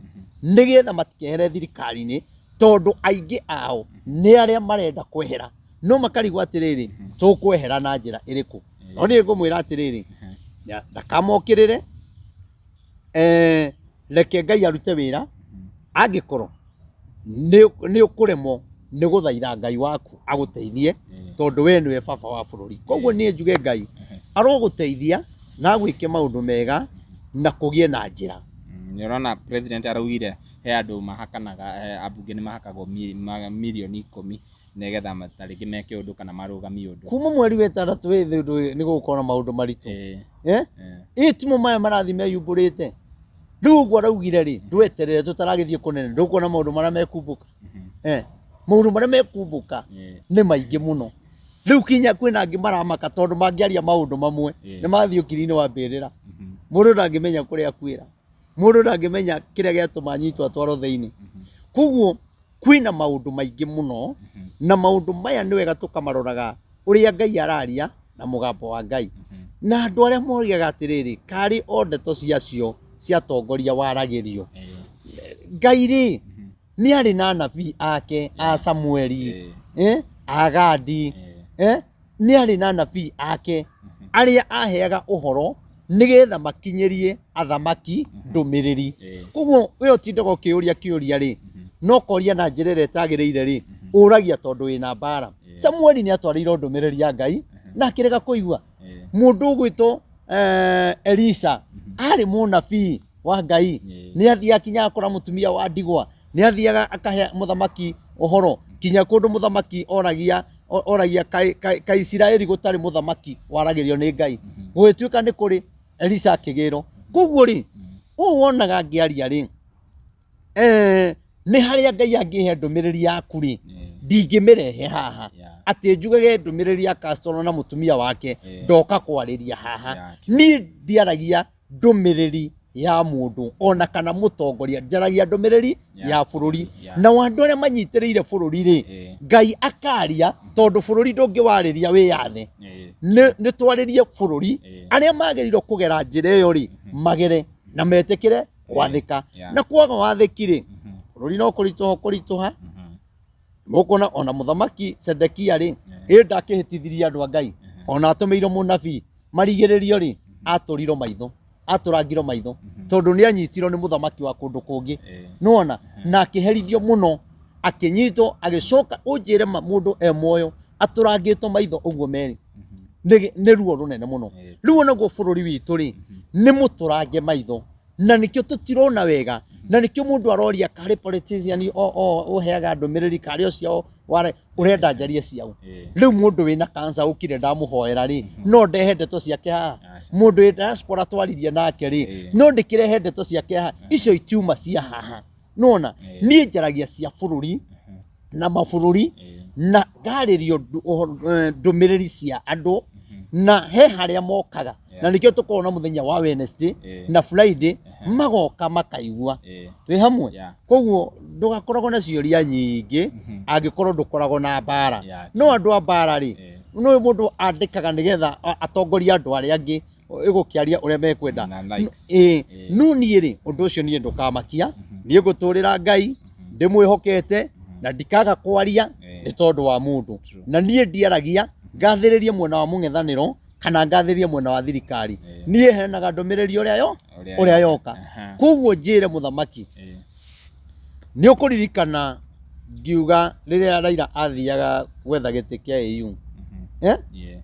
nĩgetha matikehere thirikari-inĩ, tondũ aingĩ ao nĩ arĩa marenda kwehera, no makarigwo atĩrĩrĩ, tũkwehera na njĩra ĩrĩkũ? No niĩ ngũmwĩra atĩrĩrĩ, ndakamokĩrĩre, reke Ngai arute wĩra. Angĩkorwo nĩ ũkũremwo nĩ gũthaitha Ngai waku agũteithie, tondũ we nĩwe baba wa bũrũri. Koguo niĩ njuge Ngai arogũteithia na agwĩke maũndũ mega na kũgĩe na njĩra. Nĩ ũrona president araugire he andũ mahakanaga, ambunge nĩ mahakagwo mirioni 10 nĩgetha ta rĩngĩ meke ũndũ kana marũgamie ũndũ. Kuma mweri wa ĩtandatũ wĩ ũndũ nĩ gũgũkorwo na maũndũ maritũ. Ĩ timo maya marathiĩ meyumbũrĩte. Rĩu ũguo araugire rĩ, ndweterere tũtaragĩthiĩ kũnene, ndũkuona maũndũ marĩa mekumbũka. Maũndũ marĩa mekumbũka nĩ maingĩ mũno. Rĩu kinya kwĩna angĩ maramaka tondũ mangĩaria maũndũ mamwe, nĩ mathiĩ ũkiri-inĩ wa mbĩrĩra. Mũndũ ndangĩmenya kũrĩa akuĩra. Mũndũ ndangĩmenya kĩrĩa gĩatũma anyitwo atwarwo thĩinĩ. Koguo kwĩna maũndũ maingĩ mũno, na maũndũ maya nĩ wega tũkamaroraga ũrĩa Ngai araria na mũgambo wa Ngai. Na andũ arĩa moigaga atĩrĩrĩ, karĩ o ndeto ciacio cia atongoria waragĩrio. Ngai rĩ, nĩ arĩ na anabii ake a Samueli, a Gadi, nĩ arĩ na anabii ake arĩa aheaga ũhoro nĩgetha makinyĩrie athamaki ndũmĩrĩri. Koguo we ũtindaga ũkĩũria kĩũria rĩ, no koria na njĩra ĩrĩa ĩtagĩrĩire rĩ, ũragia tondũ wĩna mbara. Samueli nĩ atwarĩirwo ndũmĩrĩri ya Ngai na akĩrega kũigua. Mũndũ ũgwĩtwo Elisha arĩ mũnabii wa Ngai, nĩ athiaga kinya akora mũtumia wa ndigwa, nĩ athiaga akahe mũthamaki ũhoro, kinya kũndũ mũthamaki oragia oragia ka Isiraeli gũtarĩ mũthamaki waragĩrio nĩ Ngai. Gũgĩtuĩka nĩ kũrĩ Elisha akĩgĩrwo. Koguo rĩ, ũũ wonaga ngĩaria rĩ, nĩ harĩa Ngai angĩhe ndũmĩrĩri yaku rĩ, ndingĩmĩrehe haha. Atĩ njugage ndũmĩrĩri ya Castro na mũtumia wake, ndoka kwarĩria haha. Niĩ ndiaragia ndũmĩrĩri ya mũndũ ona kana mũtongoria, njaragia ndũmĩrĩri ya bũrũri. Na andũ arĩa manyitĩrĩire bũrũri rĩ, Ngai akaria tondũ bũrũri ndũngĩwarĩria wĩyathe. Nĩ twarĩrie bũrũri, arĩa magĩrĩirwo kũgera njĩra ĩyo rĩ, magere na metĩkĩre gwathĩka. Na kwaga wathĩki rĩ, bũrũri no kũritũha kũritũha. Mũkuona ona mũthamaki Sedekia rĩ, ĩ ndakĩhĩtithirie andũ a Ngai, ona atũmĩirwo mũnabii marigĩrĩrio rĩ, atũrirwo maitho, atũrangirwo maitho, tondũ nĩ anyitirwo nĩ mũthamaki wa kũndũ kũngĩ. Nĩwona? Na akĩherithio mũno, akĩnyitwo, agĩcoka ũnjĩre ma mũndũ e muoyo atũrangĩtwo maitho ũguo merĩ. Nĩ ruo rũnene mũno. Rĩu onaguo bũrũri witũ rĩ, nĩ mũtũrange maitho. Na nĩkĩo tũtirona wega, na nĩkĩo mũndũ aroria karĩ politician ũheaga ndũmĩrĩri karĩ o ciao ware ũrenda njarie ciao. Rĩu mũndũ wĩna cancer ũkire ndamũhoera rĩ, no ndehe ndeto ciake haha. Mũndũ wĩ diaspora twaririe nake rĩ, no ndĩkĩrehe ndeto ciake haha. Icio itiuma cia haha. Nĩwona? Niĩ njaragia cia bũrũri na mabũrũri. Na ngarĩrio ndũmĩrĩri cia andũ na he harĩa mokaga, na nĩkĩo tũkoragwo na mũthenya wa Wednesday na Friday, magoka makaigua twĩ hamwe. Koguo ndũgakoragwo na ciũria nyingĩ angĩkorwo ndũkoragwo na mbara. No andũ a mbara rĩ, no mũndũ andĩkaga nĩgetha atongorie andũ arĩa angĩ ĩgũkĩaria ũrĩa mekwenda. Na likes. Ĩĩ, no niĩ rĩ, ũndũ ũcio niĩ ndũkamakia, niĩ ngũtũrĩra Ngai ndĩmwĩhokete na ndikaga kwaria nĩ tondũ wa mũndũ, na niĩ ndiaragia ngathĩrĩrie mwena wa mũng'ethanĩro kana ngathĩrĩrie mwena wa thirikari. Niĩ heanaga ndũmĩrĩri ũrĩa yo Ũrĩa ũrĩa yoka. Koguo njĩre mũthamaki, nĩ ũkũririkana ngiuga rĩrĩa Raila athiaga gwetha gĩtĩ kĩa AU, eh?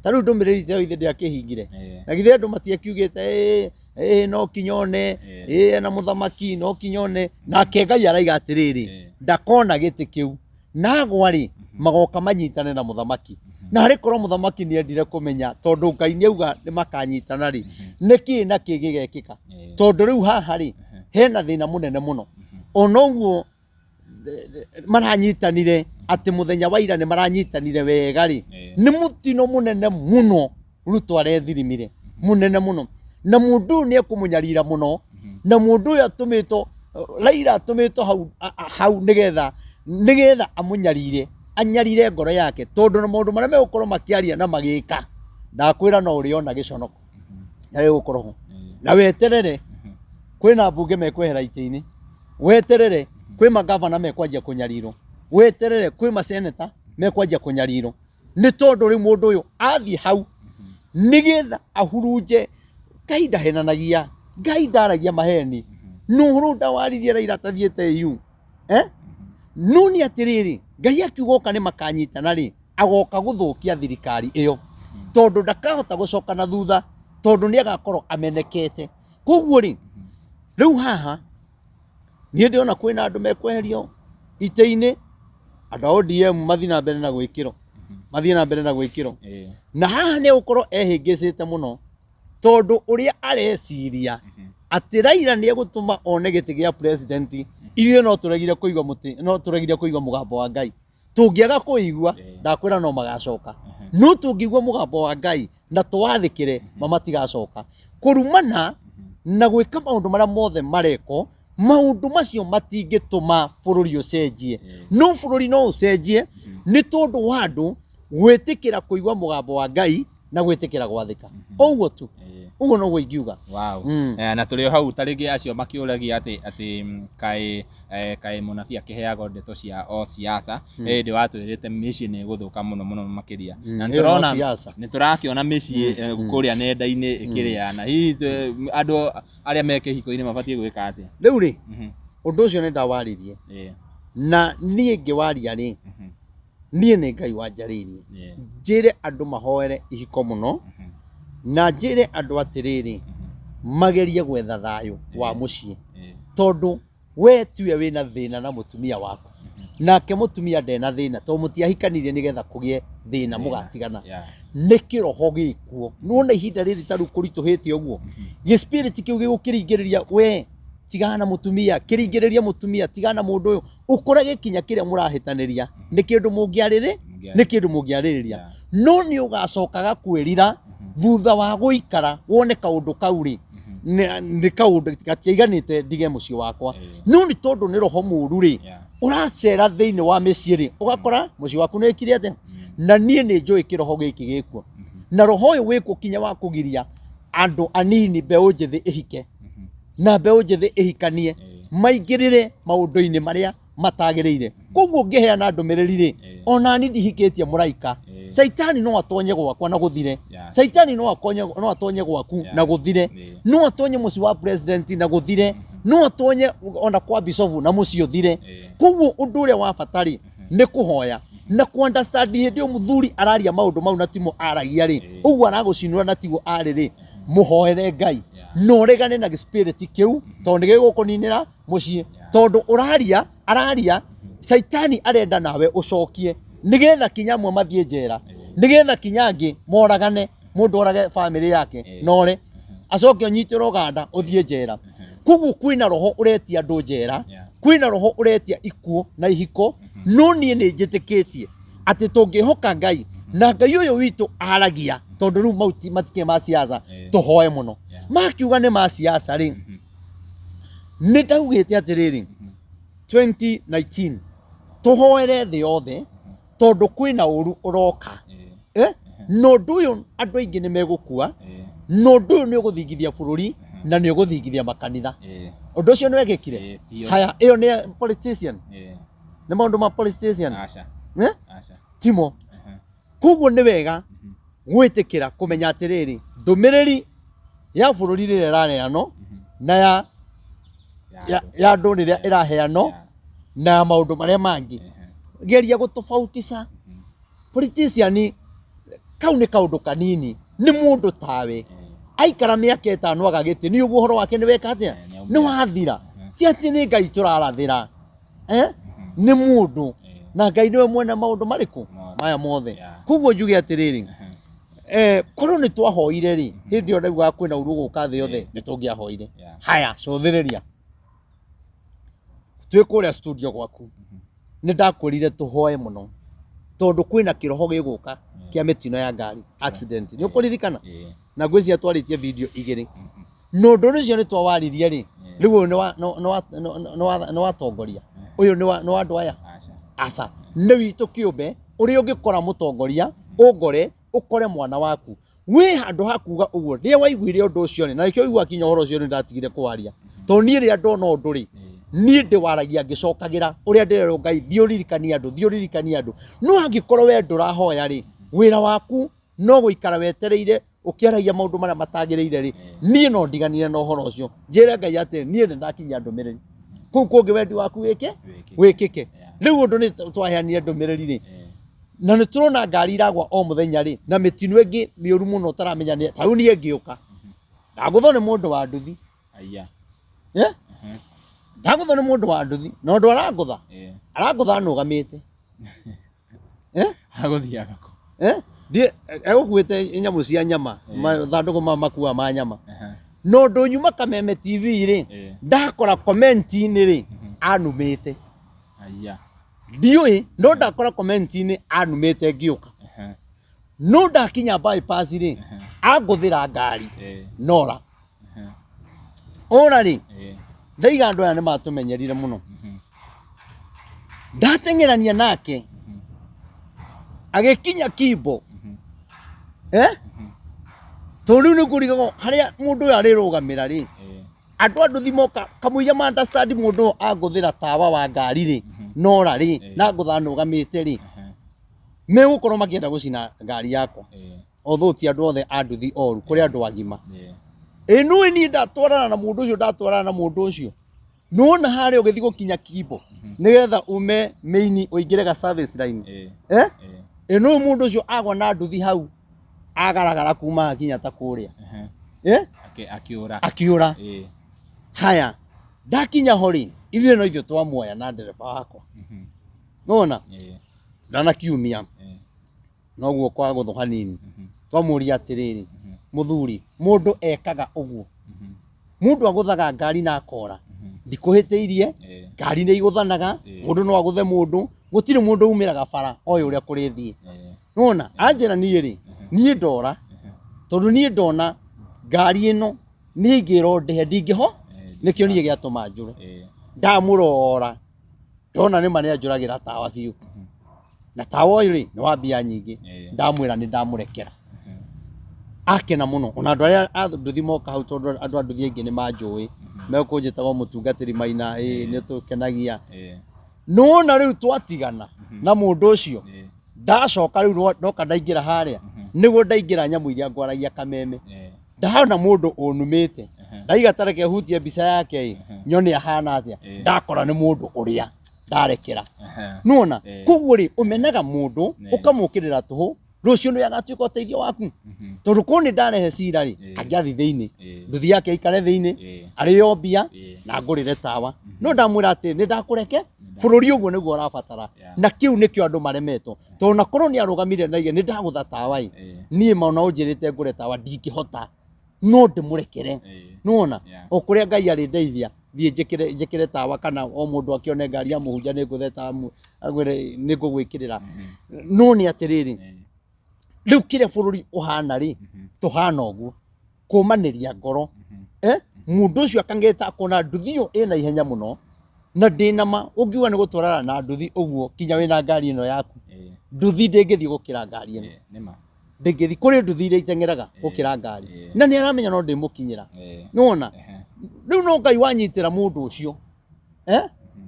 Ta rĩu ndũmĩrĩri ta ĩyo ithe ndĩakĩhingire? Na githĩ andũ matiakiugĩte ĩĩ ĩĩ no kinyone ĩĩ ena mũthamaki no kinyone? Nake Ngai araiga atĩrĩrĩ, ndakona gĩtĩ kĩu nagwa rĩ, magoka manyitane na mũthamaki. Na harĩ korwo mũthamaki nĩ endire kũmenya, tondũ Ngai nĩ auga nĩ makanyitana rĩ, nĩ kĩĩ na kĩĩ gĩgekĩka? Tondũ rĩu haha rĩ, hena thĩna mũnene mũno. Ona ũguo maranyitanire atĩ mũthenya wa ira nĩ maranyitanire wega rĩ, nĩ mũtino mũnene mũno Ruto arethirimire, mũnene mũno, na mũndũ ũyũ nĩ ekũmũnyarira mũno, na mũndũ ũyũ atũmĩtwo, Raila atũmĩtwo hau hau nĩgetha amũnyarire, anyarire ngoro yake, tondũ na maũndũ marĩa megũkorwo makĩaria na magĩka, ndakwĩra no ũrĩona gĩconoko na gĩgũkorwo ho. Na weterere kwĩna mbunge mekwehera itĩ-inĩ, weterere kwĩ magavana mekwanjia kũnyarirwo, weterere kwĩ maseneta mekwanjia kũnyarirwo, nĩ tondũ rĩu mũndũ ũyũ athiĩ hau nĩgetha ahurunje. Ngai ndahenanagia, Ngai ndaragia maheni. No ũhoro ndawaririe Raila atathiĩte EU, eh? No nĩ atĩrĩrĩ, Ngai akiuga oka nĩ makanyitana rĩ, agoka gũthũkia thirikari ĩyo, tondũ ndakahota gũcoka na thutha, tondũ nĩ agakorwo amenekete. Koguo rĩ, rĩu haha niĩ ndĩrona kwĩna andũ mekweherio itĩ-inĩ, andũ a ODM mathiĩ na mbere na gwĩkĩrwo, mathiĩ na mbere na gwĩkĩrwo. Na haha nĩ egũkorwo ehĩngĩcĩte mũno, tondũ ũrĩa areciria atĩ Raila nĩ egũtũma one gĩtĩ gĩa president, ithuĩ no tũregire kũigua mũtĩ, no tũregire kũigua mũgambo wa Ngai. Tũngĩaga kũigua, ndakwĩra no magacoka. No tũngĩigua mũgambo wa Ngai na tũwathĩkĩre, ma matigacoka kũrumana na gwĩka maũndũ marĩa mothe marekwo. Maũndũ macio matingĩtũma bũrũri ũcenjie, no bũrũri no ũcenjie nĩ tondũ wa andũ gwĩtĩkĩra kũigua mũgambo wa Ngai na gwĩtĩkĩra gwathĩka. Ũguo tu, ũguo noguo ingiuga. Wow. Na tũrĩ o hau, ta rĩngĩ acio makĩũragia atĩ kaĩ mũnabii akĩheagwo ndeto cia o siasa, ĩndĩ watwĩrĩte mĩciĩ nĩ ĩgũthũka mũno mũno makĩria, na Ĩyo no nĩtũrona siasa. nĩ tũrakĩona mĩciĩ kũrĩa nenda-inĩ ĩkĩrĩana. Hihi andũ arĩa me kĩhiko-inĩ mabatiĩ gwĩka atĩa? Rĩu rĩ, ũndũ ũcio nĩ ndawaririe, na niĩ ngĩwaria rĩ, niĩ nĩ Ngai wanjarĩirie njĩre andũ mahoere ihiko mũno, na njĩre andũ atĩrĩrĩ, magerie gwetha thayũ wa mũciĩ, tondũ we tiwe wĩna thĩna na mũtumia waku, nake mũtumia ndena thĩna, tondũ mũtiahikanirie nĩgetha kũgĩe thĩna mũgatigana. Nĩ kĩroho gĩkuo. Nĩwona ihinda rĩrĩ ta rĩu kũritũhĩte ũguo, gĩ spirit kĩu gĩgũkĩringĩrĩria we tigana na mũtumia, kĩringĩrĩrie mũtumia tigana na mũndũ ũyũ, ũkore gĩkinya kĩrĩa mũrahĩtanĩria nĩ kĩndũ mũngĩarĩrĩ, nĩ kĩndũ mũngĩarĩrĩria, no nĩ ũgacokaga kwĩrira thutha wa gũikara wone kaũndũ kau rĩ, nĩ kaũndũ gatiaiganĩte ndige mũciĩ wakwa. No nĩ tondũ nĩ roho mũru rĩ, ũracera thĩinĩ wa mĩciĩ rĩ, ũgakora mũciĩ waku nĩ wĩkire atĩa. Na niĩ nĩ njũĩ kĩroho gĩkĩ gĩkuo, na roho ũyũ wĩkuo kinya wa kũgiria andũ anini, mbeũ njĩthĩ ĩhike na mbeũ njĩthĩ ĩhikanie, maingĩrĩre maũndũ-inĩ marĩa matagĩrĩire. Koguo ngĩheana ndũmĩrĩri rĩ, ona ni ndihikĩtie mũraika, caitani no atonye gwakwa na gũthire. Caitani no atonye gwaku na gũthire. No atonye mũciĩ wa president na gũthire. No atonye ona kwa bishofu na mũciĩ ũthire. Koguo ũndũ ũrĩa wa bata rĩ, nĩ kũhoya na ku understand hĩndĩ ĩyo mũthuri araria maũndũ mau na timo aragia rĩ, ũguo aragũcinũra na tiguo arĩ rĩ, mũhoere Ngai na ũregane na spirit kĩu, tondũ nĩ gĩgũkũninĩra mũciĩ. Tondũ ũraria araria, caitani arenda nawe ũcokie, nĩgetha kinya amwe mathiĩ njera, nĩgetha kinya angĩ moragane, mũndũ orage bamĩrĩ yake nore acoke ũnyitĩrwo Uganda ũthiĩ njera. Koguo kwĩna roho ũretia andũ njera, kwĩna roho ũretia ikuũ na ihiko. No niĩ nĩ njĩtĩkĩtie Atĩ tũngĩhoka Ngai na Ngai ũyũ witũ aragia, tondũ rĩu mau matikĩrĩ ma siasa, tũhoe mũno. Makiuga nĩ ma siasa rĩ, nĩ ndaugĩte atĩrĩrĩ, 2019 tũhoere thĩ yothe, tondũ kwĩna ũru ũroka. Na ũndũ ũyũ andũ aingĩ nĩ megũkua, na ũndũ ũyũ nĩ ũgũthingithia bũrũri na nĩ ũgũthingithia makanitha. Ũndũ ũcio nĩ wekĩkire. Biũ. Haya, ĩyo nĩ politician, nĩ maũndũ ma politician. Aca. Eh? Aca. Timo. Koguo nĩ wega gwĩtĩkĩra kũmenya atĩrĩrĩ, ndũmĩrĩri ya bũrũri rĩrĩa ĩraheanwo na ya andũ rĩrĩa ĩraheanwo na ya maũndũ marĩa mangĩ, geria gũtofautisha. Politician kau nĩ kaũndũ kanini, nĩ mũndũ tawe aikara mĩaka 5 aga gĩtĩ, nĩ ũguo ũhoro wake nĩ weka atĩa, nĩ wathira. Ti atĩ nĩ Ngai tũrarathĩra, eh? Nĩ mũndũ, na Ngai nĩwe mwene maũndũ marĩkũ maya mothe. Koguo njuge atĩrĩrĩ, korwo nĩ twahoire rĩ, hĩndĩ ĩyo ndaugaga kwĩna ũru ũgũka thĩ yothe, nĩ tũngĩahoire. Haya, cũthĩrĩria, twĩ kũrĩa studio gwaku, nĩ ndakwĩrire tũhoe mũno tondũ kwĩna kĩroho gĩgũka kĩa mĩtino ya ngari, accident. Nĩ ũkũririkana? Na ngwĩciria twarĩtie video 2, na ũndũ ũcio nĩ twawaririe rĩ. Rĩu ũyũ nĩ watongoria, ũyũ nĩ wa andũ aya? Aca, nĩ witũ kĩũmbe. Ũrĩa ũngĩkora mũtongoria, ũngore ũkore mwana waku wĩ handũ ha kuga ũguo. Rĩrĩa waiguire ũndũ ũcio rĩ, na nĩkĩo ũiguaga kinya ũhoro ũcio, nĩ ndatigire kwaria, tondũ niĩ rĩrĩa ndona ũndũ rĩ, niĩ ndĩwaragia ngĩcokagĩra ũrĩa ndĩrerwo Ngai, thiĩ ũririkanie andũ, thiĩ ũririkanie andũ. No angĩkorwo we ndũrahoya rĩ, wĩra waku no gũikara wetereire ũkĩaragia maũndũ marĩa matagĩrĩire rĩ, niĩ no ndiganire na ũhoro ũcio, njĩre Ngai atĩ niĩ nĩ ndakinyia ndũmĩrĩri kũu kũngĩ, wendi waku wĩke wĩkĩke. Rĩu ũndũ nĩ twaheanire ndũmĩrĩri rĩ, na nĩ tũrona ngari iragwa o mũthenya rĩ, na mĩtino ĩngĩ mĩũru mũno ũtaramenya nĩ ta rĩu niĩ ngĩũka ndagũthwo nĩ mũndũ wa nduthi. Aya. Eh? Ndagũthwo nĩ mũndũ wa nduthi, na ũndũ arangũtha, arangũtha nũgamĩte. Eh? Agũthiaga kũ? Eh? Ndiĩ egũkuĩte nyamũ cia nyama, mathandũkũ ma makua ma nyama. Na ũndũ nyuma Kameme TV rĩ, ndakora comment-inĩ rĩ, anumĩte. Aya. Ndiũĩ, no ndakora comment-inĩ anumĩte ngĩũka. No ndakinya bypass rĩ, angũthĩra ngari nora. Ora rĩ, ndaiga andũ aya nĩ matũmenyerire mũno. Ndateng'erania nake agĩkinya Kimbo, eh? Tondũ rĩu nĩ kũrigagwo harĩa mũndũ ũyũ arĩrũgamĩra rĩ, andũ a nduthi moka kamũira ma understand mũndũ ũyũ angũthĩra tawa wa ngari rĩ, nora rĩ, na ngũtha nũgamĩte rĩ, megũkorwo makĩenda gũcina ngari yakwa. Although ti andũ othe a nduthi oru, kũrĩ andũ agima. Ĩ nũĩ niĩ ndatwarana na mũndũ ũcio, ndatwarana na mũndũ ũcio, nĩwona harĩa ũgĩthiĩ gũkinya Kimbo nĩgetha ume main ũingĩre ga service line, eh? Ĩ nũĩ mũndũ ũcio agwa na nduthi hau, agaragara kuma kinya ta kũrĩa, eh? Akiũra. Akiũra. Haya, ndakinya ho rĩ, ithuĩ no ithuĩ twamuoya na ndereba wakwa, nona ndanakiumia noguo kwa gũthũ hanini, twamũria atĩrĩrĩ, mũthuri, mũndũ ekaga ũguo, mũndũ agũthaga ngari na akora, ndikũhĩtĩirie, ngari nĩ igũthanaga, mũndũ no agũthe mũndũ, gũtirĩ mũndũ umĩraga bara oĩ ũrĩa kũrĩthiĩ. Nona anjĩra niĩ rĩ, niĩ ndora tondũ niĩ ndona ngari ĩno niĩ ingĩrwo ndĩhe ndingĩho, nĩkĩo niĩ gĩatũma njũre. Ndamũrora ndona nĩ ma nĩ anjũragĩra tawa biũ, na tawa ũyũ rĩ nĩ wa mbia nyingĩ. Ndamwĩra nĩ ndamũrekera, akena mũno. Ona andũ arĩa a nduthi moka hau, tondũ andũ a nduthi aingĩ nĩ manjũĩ, mekũnjĩtaga mũtungatĩri Maina, ĩ nĩ tũkenagia. Nĩwona rĩu twatigana na mũndũ ũcio, ndacoka rĩu ndoka ndaingĩra harĩa, nĩguo ndaingĩra nyamũ iria ngwaragia Kameme, ndahona mũndũ ũnumĩte, ndaiga tareke hutie mbica yake ĩ, nyone ahana atĩa. Ndakora nĩ mũndũ ũrĩa ndarekera. Nĩwona? Koguo rĩ, ũmenaga mũndũ ũkamũkĩrĩra tũhũ, rũciũ nĩ agatuĩka ũteithio waku, tondũ korwo nĩ ndarehe cira rĩ, angĩathiĩ thĩinĩ, nduthi yake aikare thĩinĩ, arĩo mbia na ngũrĩre tawa. No ndamwĩra atĩ nĩ ndakũreke, bũrũri ũguo nĩguo ũrabatara, na kĩu nĩkĩo andũ maremetwo, tondũ na korwo nĩ arũgamire na aige nĩ ndagũtha tawa ĩ, niĩ ma ona ũnjĩrĩte ngũre tawa ndingĩhota, no ndĩmũrekere. Nĩwona? O kũrĩa Ngai arĩndeithia. Thiĩ njĩkĩre tawa kana o mũndũ akĩone ngari ya mũhunjia nĩ ngũthe tawa agwĩre nĩ ngũgwĩkĩrĩra. No nĩ atĩrĩrĩ, rĩu kĩrĩa bũrũri ũhana rĩ, tũhana ũguo kũmanĩria ngoro. Mũndũ ũcio akang'eta akona nduthi ĩyo ĩna ihenya mũno na ndĩna ma ũngiuga nĩ gũtwarana na nduthi ũguo kinya wĩna ngari ĩno yaku, nduthi ndĩngĩthiĩ gũkĩra ngari ĩno. Nĩma. Ndĩngĩthiĩ kũrĩ nduthi iria iteng'eraga gũkĩra ngari, na nĩ aramenya no ndĩmũkinyĩra. Nĩwona rĩu no Ngai wanyitĩra mũndũ ũcio,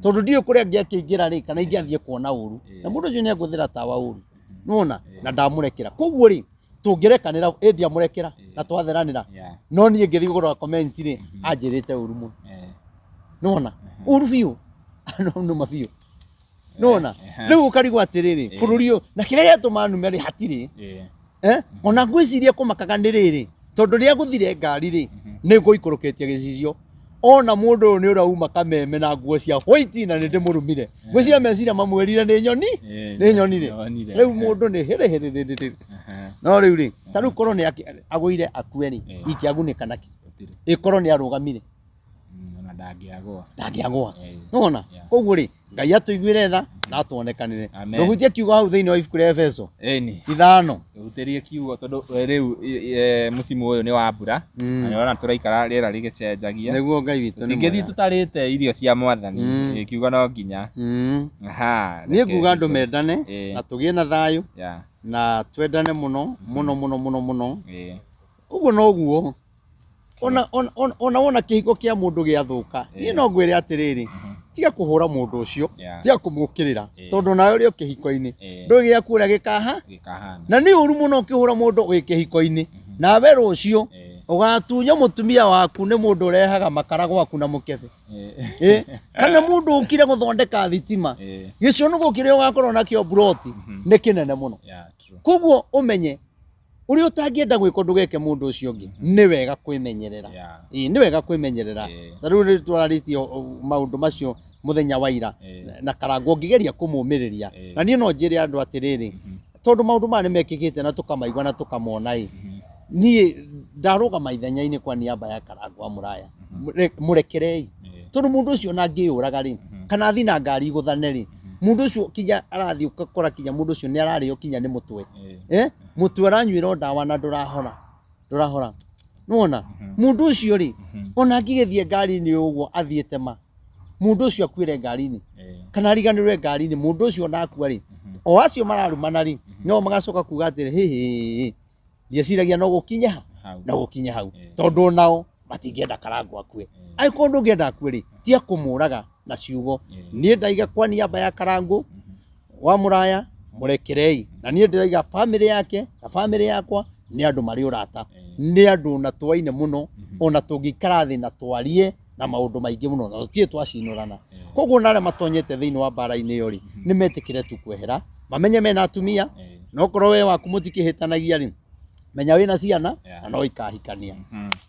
tondũ ndiũĩ kũrĩa angĩakĩingĩra rĩ kana ingĩathiĩ kuona ũru, na mũndũ ũcio nĩ angũthĩra tawa ũru, nĩwona, na ndamũrekera. Koguo rĩ, tũngĩrekanĩra, ĩ ndiamũrekera na twatheranĩra, no niĩ ngĩthiĩ kũrora comment rĩ, anjĩrĩte ũru mũno, nĩwona, ũru biũ, nũma biũ, nĩwona. Rĩu ũkarigwo atĩrĩrĩ, bũrũri ũyũ na kĩrĩa gĩatũma nume rĩ hatirĩ. Ona ngwĩciria kũmakaga nĩ rĩrĩ, tondũ rĩrĩa ngũthire ngari rĩ, nĩ ngũikũrũkĩtie gĩcicio, ona mũndũ ũyũ nĩ ũrauma kameme na nguo cia white na nĩ ndĩmũrumire. Ngwĩciria meciria mamwĩrire nĩ nyoni, nĩ nyonire. Rĩu mũndũ nĩ hĩrĩ hĩrĩ hĩrĩ. No rĩu rĩ, ta rĩu korwo nĩ agũire akue rĩ, ingĩagunĩka nakĩ? Ĩkorwo nĩ arũgamire. Ona ndangĩagũa. Ndangĩagũa. Nĩwona? Koguo rĩ, Ngai atũiguĩre tha na atuonekanĩre. Ndũhutie kiugo hau thĩinĩ wa ibuku rĩa Efeso. 5. Tũhutĩrie kiugo tondũ rĩu mũcimu ũyũ nĩ wa mbura. Na nĩũrona tũraikara rĩera rĩgĩcenjagia. Nĩguo Ngai witũ nĩ Tũtingĩthiĩ mwega. tũtarĩte irio cia Mwathani. Kiugo no nginya. Aha, Niĩ nguga andũ mendane na tũgĩe na thayũ na twendane mũno mũno mũno mũno mũno. Ũguo noguo. Ona wona kĩhiko kĩa mũndũ gĩathũka, niĩ no ngwĩre atĩrĩrĩ, tiga kũhũra mũndũ ũcio, tiga kũmũkĩrĩra, tondũ nawe ũrĩ o kĩhiko-inĩ, ndũĩ gĩaku ũrĩa gĩkaha, na nĩ ũru mũno ũkĩhũra mũndũ wĩ kĩhiko-inĩ, nawe rũciũ ũgatunywo mũtumia waku nĩ mũndũ ũrehaga makara gwaku na mũkebe. Kana mũndũ ũkire gũthondeka thitima, gĩconũkũ kĩrĩa ũgakorwo nakĩo mburoti nĩ kĩnene mũno. Koguo ũmenye ũrĩa ũtangĩenda gwĩka ndũgeke mũndũ ũcio ũngĩ, nĩ wega kwĩmenyerera. Nĩ wega kwĩmenyerera. Ta rĩu rĩrĩ twararĩtie maũndũ macio mũthenya wa ira, na Karangũ ngĩgeria kũmũmĩrĩria. Na niĩ no njĩre andũ atĩrĩrĩ, tondũ maũndũ maya nĩ mekĩkĩte na tũkamaigua na tũkamona ĩ, niĩ ndarũgama ithenya-inĩ kwa niaba ya Karangũ wa Mũraya, mũrekerei. Tondũ mũndũ ũcio ona angĩyũraga rĩ, kana athiĩ na ngari igũthane rĩ, mũndũ ũcio kinya arathiĩ ũgakora kinya mũndũ ũcio nĩ ararĩo kinya nĩ mũtwe. Mũtwe ũranyuĩrwo ndawa na ndũrahora. Ndũrahora. Nĩwona? Mũndũ ũcio rĩ, ona angĩgĩthiĩ ngari-inĩ ũguo athiĩte ma, mũndũ ũcio akuĩre ngari-inĩ, kana ariganĩrwe ngari-inĩ, mũndũ ũcio ona akua rĩ, o acio mararumana rĩ, no magacoka kuga atĩrĩ, hĩ, hĩ, hĩ, ndieciragia no gũkinye ha? No gũkinye hau. Tondũ onao matingĩenda Karangũ akue. Angĩkorwo ndũngĩenda akue rĩ, tiga kũmũraga na ciugo. Niĩ ndaiga kwa niaba ya Karangũ wa Mũraya, mũrekerei. Na niĩ ndĩraiga bamĩrĩ yake na bamĩrĩ yakwa nĩ andũ marĩ ũrata, nĩ andũ na twaine mũno, ona tũngĩikara thĩ na twarie na maũndũ maingĩ mũno, na tũtirĩ twacinũrana. Koguo na arĩa matonyete thĩinĩ wa mbara-inĩ ĩyo rĩ, nĩ metĩkĩre tu kwehera, mamenye mena atumia, na okorwo we waku mũtikĩhĩtanagia rĩ, menya wĩna ciana na no ikahikania.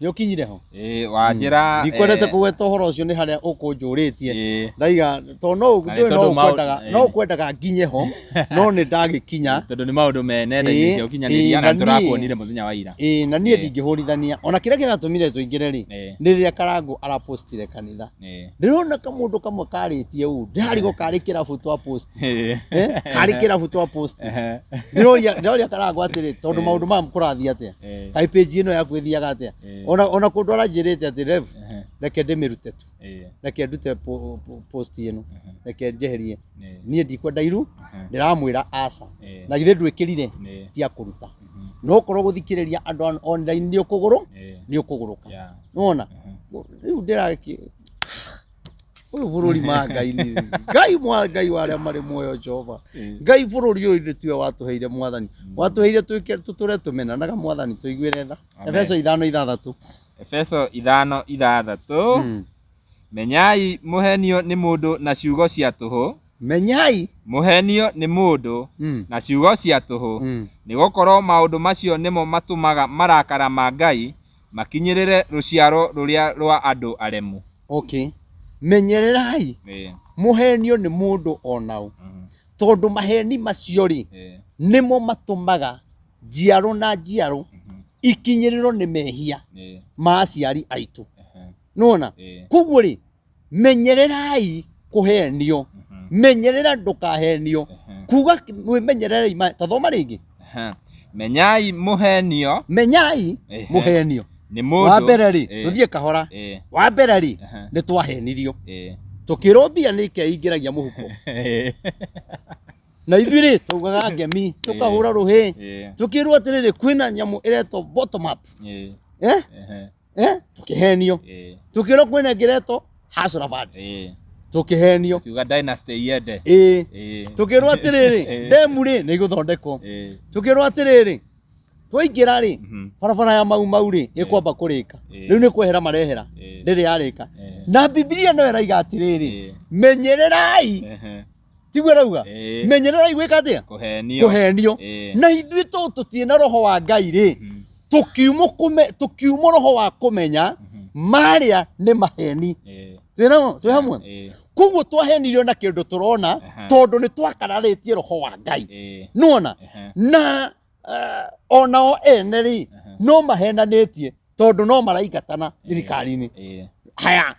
Nĩ ũkinyire ho? Wanjĩra, Ndikwendete kũgweta ũhoro ũcio nĩ harĩa ũkũnjũrĩtie. Ndaiga tondũ no Na nĩ ndũĩ no tondũ no ũkwendaga nginye ho, no nĩ ndagĩkinya. Tondũ nĩ maũndũ me nenda-inĩ cia ũkinyanĩria na tũrakuonire mũthenya wa ira. Na niĩ ndingĩhũrithania. Ona kĩrĩa kĩratũmire tũingĩre rĩ, nĩ rĩrĩa Karangũ arapostire kanitha. Ndĩrona kamũndũ kamwe karĩtie ũũ, ndĩrarigwo karĩ kĩrabu twa post. Karĩ kĩrabu twa post. Ndĩroria Karangũ atĩrĩ, tondũ maũndũ maya kũrathiĩ atĩa? Kaĩ page ĩno yaku ĩthiaga atĩa? Ona kũndũ aranjĩrĩte atĩ Rev, reke ndĩmĩrute tu. Reke ndute post ĩno. Reke njeherie. Niĩ ndikwenda iru, ndĩramwĩra aca. Na githĩ ndwĩkĩrire? Tia kũruta. No korwo gũthikĩrĩria andũ online nĩ ũkũgũrũ, nĩ ũkũgũrũka. Nĩwona? Rĩu ndĩrakĩ ũyũ bũrũri ma Ngai nĩ Ngai mwa Ngai wa arĩa marĩ muoyo Jehova. Ngai bũrũri ũyũ ithuĩ tiwe watũheire Mwathani. Watũheire twĩke tũtũre tũmenanaga Mwathani, tũiguĩre tha. Efeso 5:6. Efeso 5:6. Menyai mũhenio nĩ mũndũ na ciugo cia tũhũ. Menyai mũhenio nĩ mũndũ na ciugo cia tũhũ, nĩgũkorwo maũndũ macio nĩmo matũmaga marakara ma Ngai makinyĩrĩre rũciaro rũrĩa rwa andũ aremu. Okay. Menyererai mũhenio nĩ mũndũ onao, tondũ maheni macio rĩ, nĩmo matũmaga njiaro na njiaro ikinyĩrĩrwo nĩ mehia ma aciari aitũ. Nĩwona? Koguo rĩ, Menyererai kũhenio, menyerera ndũkahenio. Kuga mwĩmenyererei ta thoma rĩngĩ. Aha. Menyai mũhenio Menyai mũhenio. Nĩ mũndũ. Wa mbere rĩ, tũthiĩ kahora. Wa mbere rĩ, nĩ twahenirio. Tũkĩrwo mbia nĩ ikeingĩragia mũhuko. Na ithuĩ rĩ, twaugaga ngemi, tũkahũra rũhĩ. Tũkĩrwo atĩrĩrĩ, kwĩna nyamũ ĩretwo bottom up. Tũkĩhenio. Tũkĩrwo kwĩna ĩngĩ ĩretwo Hustler Fund. Tũkĩhenio. Kiuga dynasty iende. Tũkĩrwo atĩrĩrĩ, ndemu rĩ, nĩ igũthondekwo. Tũkĩrwo atĩrĩrĩ, twaingĩra rĩ, barabara ya Mau Mau rĩ, ĩkwamba kũrĩka. Rĩu nĩ kwehera marehera. Ndĩrĩ yarĩka. Na Bibilia no ĩraiga atĩrĩrĩ, menyererai. Tiguo ĩrauga? Menyererai gwĩka atĩa? Kũhenio. Kũhenio. Na ithuĩ tondũ tũtirĩ na roho wa Ngai rĩ, tũkiumwo roho wa kũmenya marĩa nĩ maheni. Twĩ hamwe? Koguo twahenirio na kĩndũ tũrona tondũ nĩ twakararĩtie roho wa Ngai. Nĩwona? Na onao ene rĩ, no mahenanĩtie tondũ no maraingatana thirikari-inĩ. Haya,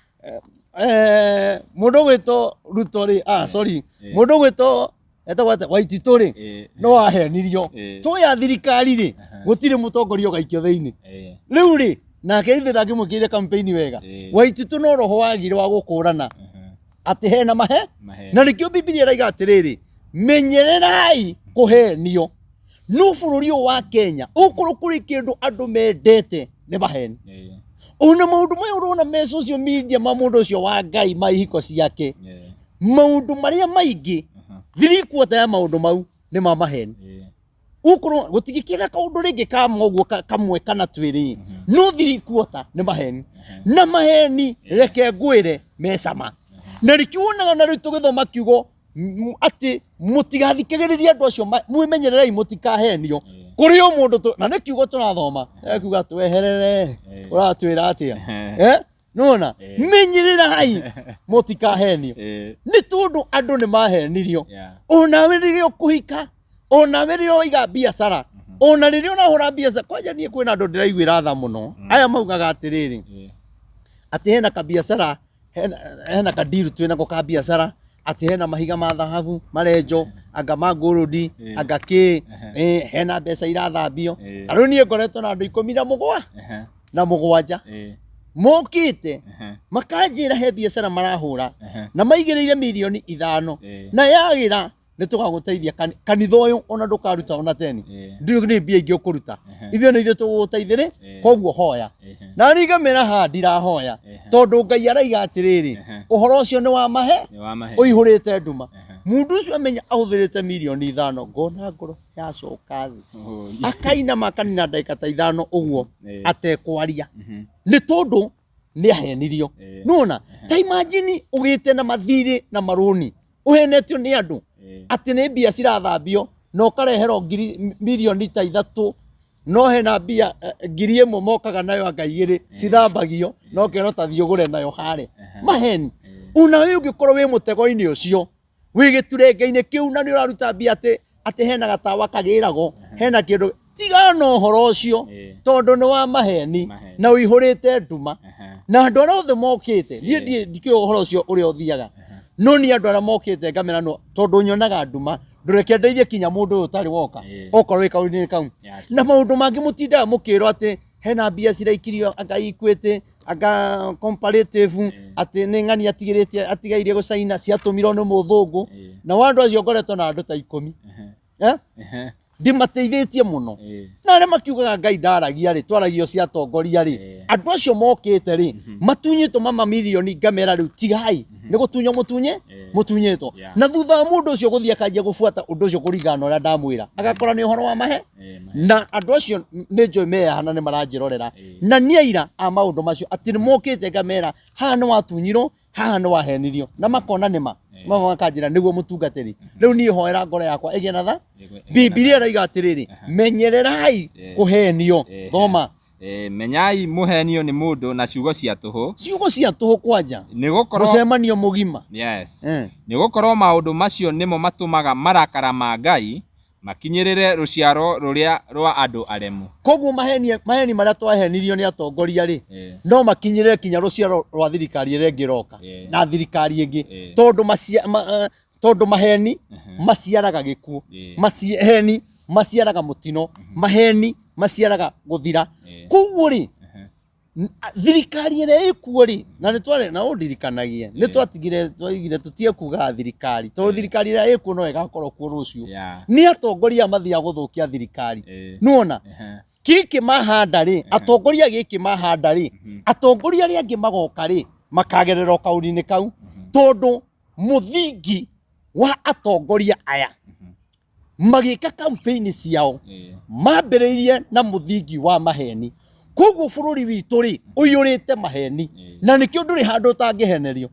mũndũ ũgwĩtwo Ruto rĩ, sorry, mũndũ ũgwĩtwo etagwo atĩa, Waititũ rĩ, no ahenirio. Tũya thirikari rĩ, gũtirĩ mũtongoria ũgaikio thĩinĩ. Rĩu rĩ, nake ithe ndangĩmwĩkĩire campaign wega. Waititũ no roho wagire wa gũkũrana atĩ hena mahe. Na nĩkĩo Bibilia ĩraiga atĩrĩrĩ, menyererai kũhenio. No bũrũri ũyũ wa Kenya ũkorwo kũrĩ kĩndũ andũ mendete nĩ maheni. Ona maũndũ maya ũrona me social media ma mũndũ ũcio wa Ngai ma ihiko ciake, maũndũ marĩa maingĩ 3/4 ya maũndũ mau nĩ ma maheni. Ũkorwo gũtingĩkĩaga kaũndũ rĩngĩ ka moguo kamwe kana twĩrĩ, no 3/4 nĩ maheni. Na maheni reke ngwĩre me cama. Na nĩkĩo wonaga na rĩu tũgĩthoma kiugo atĩ mũtigathikagĩrĩrie andũ acio, mwĩmenyererei mũtikahenio. Kũrĩ o mũndũ na nĩ kiugo tũrathoma, ekuga tweherere, ũratwĩra atĩa? Nĩwona? Menyererai mũtikahenio. Nĩ tondũ andũ nĩ mahenirio. Onawe rĩrĩa ũkũhika, onawe rĩrĩa ũraiga biacara, ona rĩrĩa ũrahũra biacara, kwanja niĩ kwĩna andũ ndĩraiguĩra tha mũno. Aya maugaga atĩrĩrĩ, atĩ hena kabiacara, hena kadiru twĩnako ka biacara, atĩ hena mahiga ma thahabu marenjo, anga ma gold, anga kĩ, hena mbeca irathambio. Ta rĩu niĩ ngoretwo na andũ ikũmi na mũgwa, na mũgwanja. Mokĩte, makanjĩra he biacara marahũra, na maigĩrĩire mirioni 5, na yagĩra nĩ tũgagũteithia kanitha ũyũ ona ndũkaruta ona teni. Ndiũĩ nĩ mbia ingĩ ũkũruta. Ithuĩ nĩ ithuĩ tũgũgũteithĩrĩ, koguo hoya. Na niĩ ngamĩra haha ndirahoya, tondũ Ngai araiga atĩrĩrĩ, ũhoro ũcio nĩ wa mahe, ũihũrĩte nduma. Mũndũ ũcio amenya ahũthĩrĩte mirioni 5, ngona ngoro yacoka thĩ. Akainama akanina ndagĩka ta 5 ũguo atekwaria. Nĩ tondũ nĩ ahenirio. Nĩwona? Ta imagine ũgĩte na mathirĩ na marũni, ũhenetio nĩ andũ atĩ nĩ mbia cirathambio na ũkareherwo ngiri mirioni ta 3, no hena mbia ngiri ĩmwe mokaga nayo anga 2 cithambagio na ũkerwo ta thiĩ ũgũre nayo harĩa. Maheni. Ona we ũngĩkorwo wĩ mũtego-inĩ ũcio, wĩ gĩturenge-inĩ kĩu na nĩ ũraruta mbia atĩ hena gatawa kagĩragwo, hena kĩndũ, tigana na ũhoro ũcio tondũ nĩ wa maheni na ũihũrĩte nduma. Na andũ arĩa othe mokĩte, niĩ ndikĩũĩ ũhoro ũcio ũrĩa ũthiaga, no niĩ andũ arĩa mokĩte ngamera no, tondũ nyonaga nduma, ndũreke ndeithie kinya mũndũ ũyũ ũtarĩ woka, okorwo wĩ kaũndũ-inĩ kau. Na maũndũ mangĩ mũtindaga mũkĩrwo atĩ hena mbia ciraikirio anga Equity, anga Comparative, atĩ nĩ ng'ani atigĩrĩte, atigairie gũcaina, ciatũmirwo nĩ mũthũngũ. Na andũ acio ngoretwo na andũ ta 10. Ndimateithĩtie mũno. Na arĩa makiugaga Ngai ndaragia rĩ, twaragio cia atongoria rĩ, andũ acio mokĩte rĩ, matunyĩtwo mama mirioni ngamera rĩu tigai, nĩ gũtunywo mũtunye, mũtunyĩtwo. Na thutha wa mũndũ ũcio gũthiĩ akanjia gũbuata ũndũ ũcio kũringana na ũrĩa ndamwĩra, agakora nĩ ũhoro wa mahe. Na andũ acio nĩ njũĩ meyaha na nĩ maranjĩrorera. Na nĩ aira a maũndũ macio atĩ nĩ mokĩte ngamera haha nĩ watunyirwo, haha nĩ wahenirio, na makona nĩ ma. Mama makanjĩra nĩguo mũtungatĩri. Rĩu niĩ hoera ngoro yakwa ĩgĩe na tha. Bibilia ĩroiga atĩrĩrĩ, menyererai kũhenio. Thoma. Menyai mũhenio nĩ mũndũ na ciugo cia tũhũ. Ciugo cia tũhũ kwanja. Nĩ gũkorwo mũcemanio mũgima. Yes. Nĩ gũkorwo maũndũ macio nĩmo matũmaga marakara ma Ngai Makinyĩrĩre rũciaro rũrĩa rwa andũ aremu. Koguo maheni maheni marĩa twahenirio nĩ atongoria rĩ, no makinyĩrĩre kinya rũciaro rwa thirikari ĩrĩa ĩngĩ ĩroka na thirikari ĩngĩ, tondũ tondũ maheni maciaraga gĩkuũ, maheni maciaraga mũtino, maheni maciaraga gũthira. Koguo rĩ, thirikari ĩrĩa ĩkuo rĩ, na nĩ twarĩ na ũndirikanagie nĩ twatigire twaigire tũtige kugaga thirikari, tondũ thirikari ĩrĩa ĩkuo no ĩgakorwo kuo rũciũ. Nĩ atongoria mathiaga gũthũkia thirikari. Nĩwona gĩkĩ mahanda rĩ, atongoria gĩkĩ mahanda rĩ, atongoria arĩa angĩ magoka rĩ, makagerera o kaũndũ-inĩ kau, tondũ mũthingi wa atongoria aya magĩka campaign ciao mambĩrĩirie na mũthingi wa maheni. Koguo bũrũri witũ rĩ, ũiyũrĩte maheni, na nĩkĩo ndũrĩ handũ ũtangĩhenerio,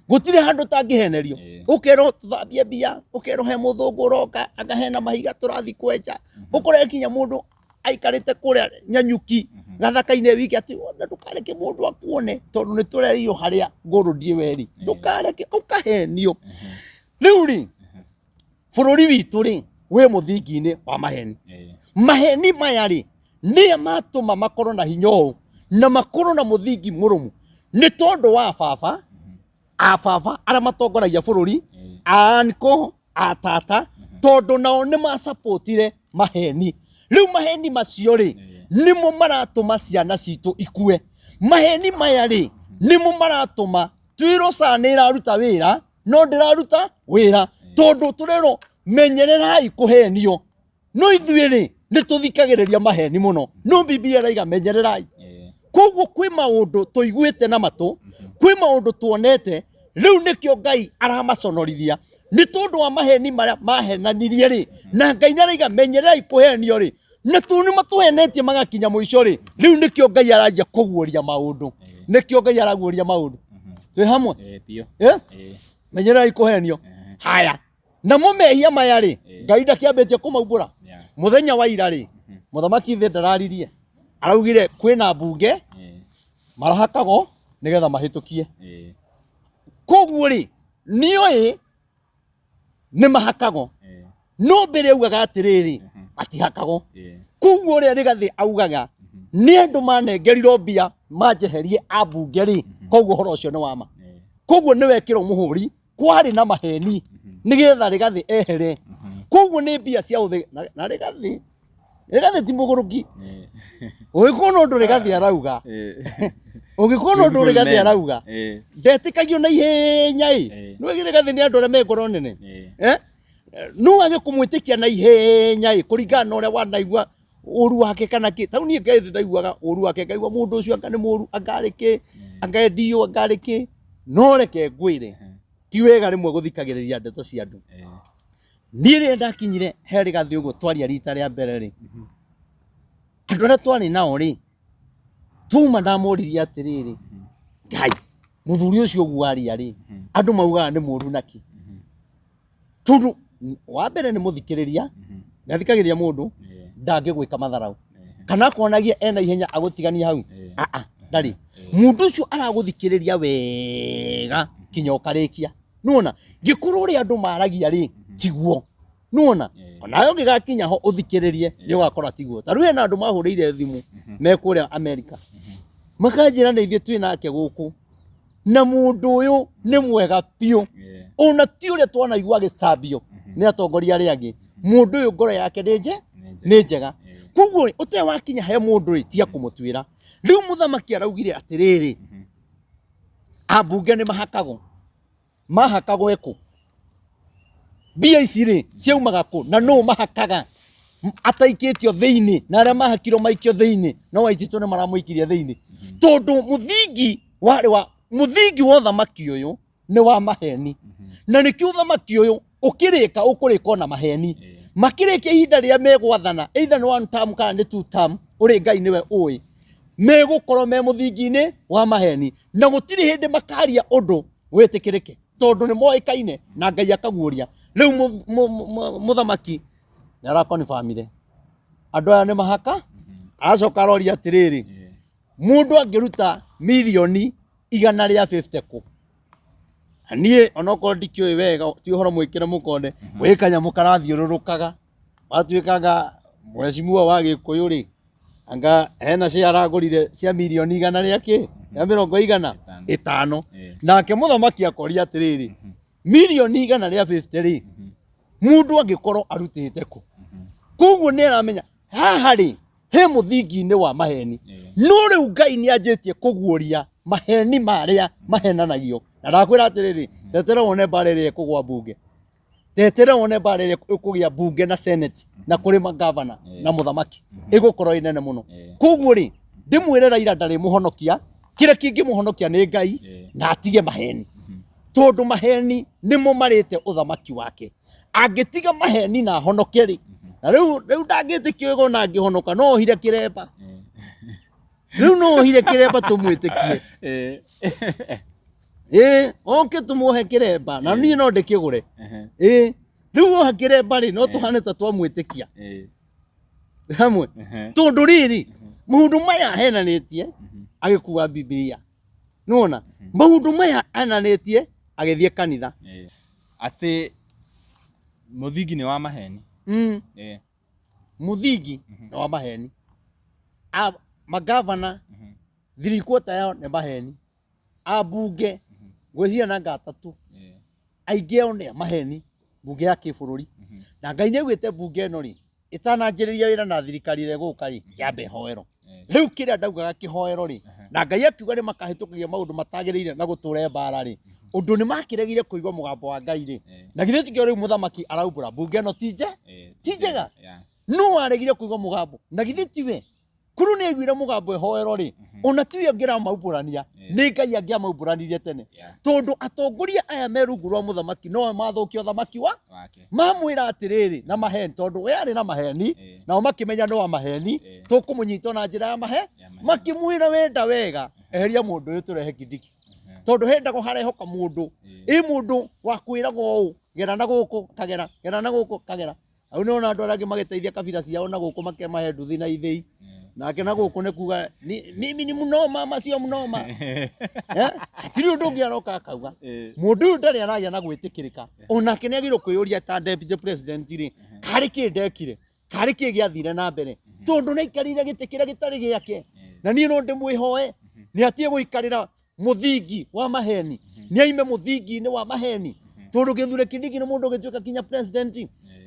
gũtirĩ handũ ũtangĩhenerio. Ũkerwo tũthambie mbia, ũkerwo he mũthũngũ ũroka anga hena mahiga tũrathiĩ kwenja, ũkore nginya mũndũ aikarĩte kũrĩa Nyanyuki gathaka-inĩ wiki atĩ ona ndũkareke mũndũ akuone tondũ nĩ tũrerirwo harĩa gold ĩyo ĩrĩ, ndũkareke ũkahenio. Rĩu rĩ, bũrũri witũ rĩ, wĩ mũthingi-inĩ wa maheni. Maheni maya rĩ, nĩyo matũma makorwo na hinya ũũ na makorwo na mũthingi mũrũmu, nĩ tondũ wa baba a baba arĩa matongoragia bũrũri, a anko, a tata, tondũ nao nĩ macapotire maheni. Rĩu maheni macio rĩ, nĩmo maratũma ciana citũ ikue. Maheni maya rĩ, nĩmo maratũma twĩrwo SHA nĩ ĩraruta wĩra, no ndĩraruta wĩra, tondũ tũrerwo menyererai kũhenio. No ithuĩ rĩ, nĩ tũthikagĩrĩria maheni mũno, no Bibilia ĩraiga menyererai. Koguo kwĩ maũndũ tũiguĩte na matũ, kwĩ maũndũ tuonete, rĩu nĩkĩo Ngai aramaconorithia nĩ tondũ wa maheni marĩa mahenanirie rĩ, na Ngai nĩ araiga menyererai kũhenio rĩ, na tondũ nĩ matũhenetie magakinya mũico rĩ, rĩu nĩkĩo Ngai aranjia kũguũria maũndũ, nĩkĩo Ngai araguũria maũndũ. Twĩ hamwe? Biũ. Menyererai kũhenio. Haya, namo mehia maya rĩ, Ngai ndakĩambĩtie kũmaumbũra. Mũthenya wa ira rĩ, mũthamaki thĩ ndararirie, araugire kwĩna mbunge marahakagwo nĩgetha mahĩtũkie. Koguo rĩ, nĩoĩ nĩ mahakagwo, no mbere augaga atĩrĩrĩ, matihakagwo. Koguo ũrĩa Rigathĩ augaga nĩ andũ manengerirwo mbia manjeherie ambunge rĩ, koguo ũhoro ũcio nĩ wa ma. Koguo nĩ wekĩrwo mũhũri, kwarĩ na maheni nĩgetha Rigathĩ ehere. Koguo nĩ mbia cia ũthĩ na Rigathĩ, Rigathĩ ti mũgũrũki. Ũngĩkorwo na ũndũ Rigathĩ arauga, ũngĩkorwo na ũndũ Rigathĩ arauga, ndetĩkagio na ihenya ĩ. Nĩ Rigathĩ nĩ andũ arĩa me ngoro nene. No wage kũmwĩtĩkia na ihenya ĩ, kũringana na ũrĩa wanaigua ũru wake kana kĩ. Tau niĩ Ngai ndaiguaga ũru wake, ngaigua mũndũ ũcio anga nĩ mũru, anga arĩ kĩ, anga endio, anga arĩ kĩ. No reke ngwĩre, ti wega rĩmwe gũthikagĩrĩria ndeto cia andũ. Niĩ rĩrĩa ndakinyire he Rigathĩ ũguo twaria rita rĩa mbere rĩ, andũ arĩa twarĩ nao rĩ, twauma ndamoririe atĩrĩrĩ, Ngai, mũthuri ũcio ũguo aria rĩ, andũ maugaga nĩ mũru nakĩ? Tondũ wa mbere nĩ mũthikĩrĩria, nĩ athikagĩrĩria mũndũ, ndangĩgwĩka matharau kana akonagia ena ihenya agũtigania hau. Aa, ndarĩ. Mũndũ ũcio aragũthikĩrĩria wega kinya ũkarĩkia. Nĩwona ngĩkorwo ũrĩa andũ maragia rĩ, tiguo. Nĩwona onawe ũngĩgakinya ho ũthikĩrĩrie nĩ ũgakora tiguo. Ta rĩu hena andũ mahũrĩire thimũ me kũrĩa Amerika, makanjĩra nĩ ithuĩ twĩ nake gũkũ, na mũndũ ũyũ nĩ mwega biũ, ona ti ũrĩa twanaigua agĩcambio nĩ atongoria arĩa angĩ. Mũndũ ũyũ ngoro yake nĩ nĩ njega. Koguo rĩ, ũtarĩ wakinya he mũndũ rĩ, tiga kũmũtuĩra. Rĩu mũthamaki araugire atĩrĩrĩ, ambunge nĩ mahakagwo, mahakagwo ĩkũ? Mbia ici rĩ, ciaumaga kũ? Na nũ mahakaga ataikĩtio thĩinĩ? Na arĩa mahakirwo maikio thĩinĩ, no Waititũ nĩ maramũikirie thĩinĩ, tondũ mũthingi warĩ wa mũthingi wa ũthamaki ũyũ nĩ wa maheni, na nĩkĩo ũthamaki ũyũ ũkĩrĩka ũkũrĩka na maheni. Makĩrĩkia ihinda rĩrĩa megwathana, either nĩ one term kana nĩ two term, ũrĩ Ngai nĩwe ũĩ, megũkorwo me mũthingi-inĩ wa maheni, na gũtirĩ hĩndĩ makaria ũndũ wĩtĩkĩrĩke, tondũ nĩ moĩkaine na Ngai akaguũria. Rĩu mũthamaki nĩ arakonibamire andũ aya nĩ mahaka. Aracoka aroria atĩrĩrĩ, mũndũ angĩruta mirioni igana rĩa 50 kũ? Na niĩ onokorwo ndikĩũĩ wega, ti ũhoro mwĩkĩre mũkonde, gwĩ kanyamũ karathiũrũrũkaga. Watuĩkanga mheshimiwa wa Gĩkũyũ rĩ, anga hena cia aragũrire cia mirioni igana rĩa kĩ rĩa mĩrongo igana Ĩtano. ĩtano. Eh. Nake mũthamaki akoria atĩrĩrĩ, mirioni igana rĩa 50 rĩ, mũndũ angĩkorwo arutĩte kũ? Koguo nĩ aramenya haha rĩ he mũthingi-inĩ wa maheni. No rĩu Ngai nĩ anjĩtie kũguũria maheni marĩa mahenanagio. Na ndakwĩra atĩrĩrĩ, tetera wone mbara ĩrĩa ĩkũgwa mbunge, tetera wone mbara ĩrĩa ĩkũgĩa mbunge na senate na kũrĩ magavana na mũthamaki, ĩgũkorwo ĩ nene mũno. Koguo rĩ, ndĩmwĩre Raila ndarĩ mũhonokia, kĩrĩa kĩngĩmũhonokia nĩ Ngai na atige maheni, tondũ maheni nĩmo marĩte ũthamaki wake. Angĩtiga maheni na ahonoke rĩ, na rĩu rĩu ndangĩtĩkio ĩgo na angĩhonoka no ohire kĩremba, rĩu no ohire kĩremba tũmwĩtĩkie. Ĩĩ, oke tũmuohe kĩremba na niĩ no ndĩkĩgũre. Ĩĩ, rĩu oha kĩremba rĩ, no tũhane ta twamwĩtĩkia hamwe, tondũ rĩrĩ maũndũ maya ahenanĩtie agĩkua Bibilia, nĩwona maũndũ maya ahenanĩtie agĩthiĩ kanitha. Atĩ mũthingi nĩ wa maheni. Mũthingi nĩ wa maheni. Magavana 3/4 yao nĩ maheni, ambunge ngwĩciria nanga atatũ aingĩ ao nĩ a maheni, mbunge ya kĩbũrũri. Na Ngai nĩ augĩte mbunge ĩno rĩ, ĩtananjĩrĩria wĩra na thirikari ĩrĩa ĩgũka rĩ, yambe ĩhoerwo. Rĩu kĩrĩa ndaugaga kĩhoero rĩ, na Ngai akiuga nĩ makahĩtũkagia maũndũ matagĩrĩire na gũtũre mbara rĩ, ũndũ nĩ makĩregire kũigua mũgambo wa Ngai rĩ, na githĩ tikĩo rĩu mũthamaki araumbũra mbunge ĩno ti nje ti njega? No aregire kũigua mũgambo, na githĩ tiwe kuru nĩ aiguire mũgambo ĩhoero rĩ, ona tiwe angĩramaumbũrania, nĩ Ngai angĩamaumbũranirie tene, tondũ atongoria aya me rungu rwa mũthamaki nowe mathũkia ũthamaki wa wake. Mamwĩra atĩrĩrĩ na maheni, tondũ we arĩ na maheni, nao makĩmenya no wa maheni, tũkũmũnyita na njĩra ya mahe. Ya maheni. Makĩmwĩra wenda wega eheria mũndũ ũyũ tũrehe Kindiki, tondũ hendago harehoka mũndũ ĩ mũndũ wa kwĩragwo ũũ, gera na gũkũ kagera, gera na gũkũ kagera. Hau nĩwona andũ arĩa angĩ magĩteithia kabira ciao na gũkũ makemahe nduthi na ithĩi, nake na gũkũ nĩ kuga "Mimi ni mnoma ama sio mnoma?" Eh? Hatirĩ ũndũ ũngĩ aroka akauga. Mũndũ ũyũ ndarĩ aragĩa na gwĩtĩkĩrĩka, onake nĩ agĩrĩirwo kwĩyũria ta deputy president rĩ, harĩ kĩ ndekire, harĩ kĩ gĩathire na mbere, tondũ nĩ aikarĩire gĩtĩ kĩrĩa gĩtarĩ gĩake. Na niĩ no ndĩmwĩhoe nĩ atige gũikarĩra mũthingi wa maheni, nĩ aime mũthingi-inĩ wa maheni, tondũ Kithure Kindiki nĩ mũndũ ũngĩtuĩka kinya president,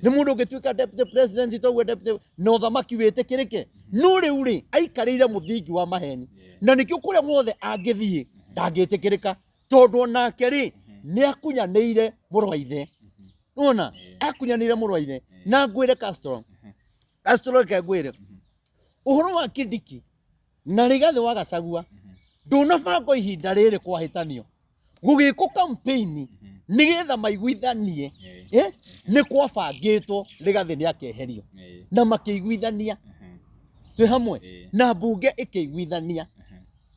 nĩ mũndũ ũngĩtuĩka deputy president, toguo deputy na ũthamaki wĩtĩkĩrĩke. No rĩu rĩ, aikarĩire mũthingi wa maheni, na nĩkĩo kũrĩa guothe angĩthiĩ ndangĩtĩkĩrĩka, tondũ onake rĩ nĩ akunyanĩire mũrũ wa ithe. Nĩwona akunyanĩire mũrũ wa ithe. Na ngwĩre Castro, Castro, reke ngwĩre ũhoro wa Kindiki na Rigathĩ wa Gachagua, ndũnabangwo ihinda rĩrĩ kwahĩtanio gũgĩkwo campaign nĩgetha maiguithanie. Nĩ kwabangĩtwo Rigathĩ nĩ akeherio na makĩiguithania twĩ hamwe na mbunge ĩkĩiguithania,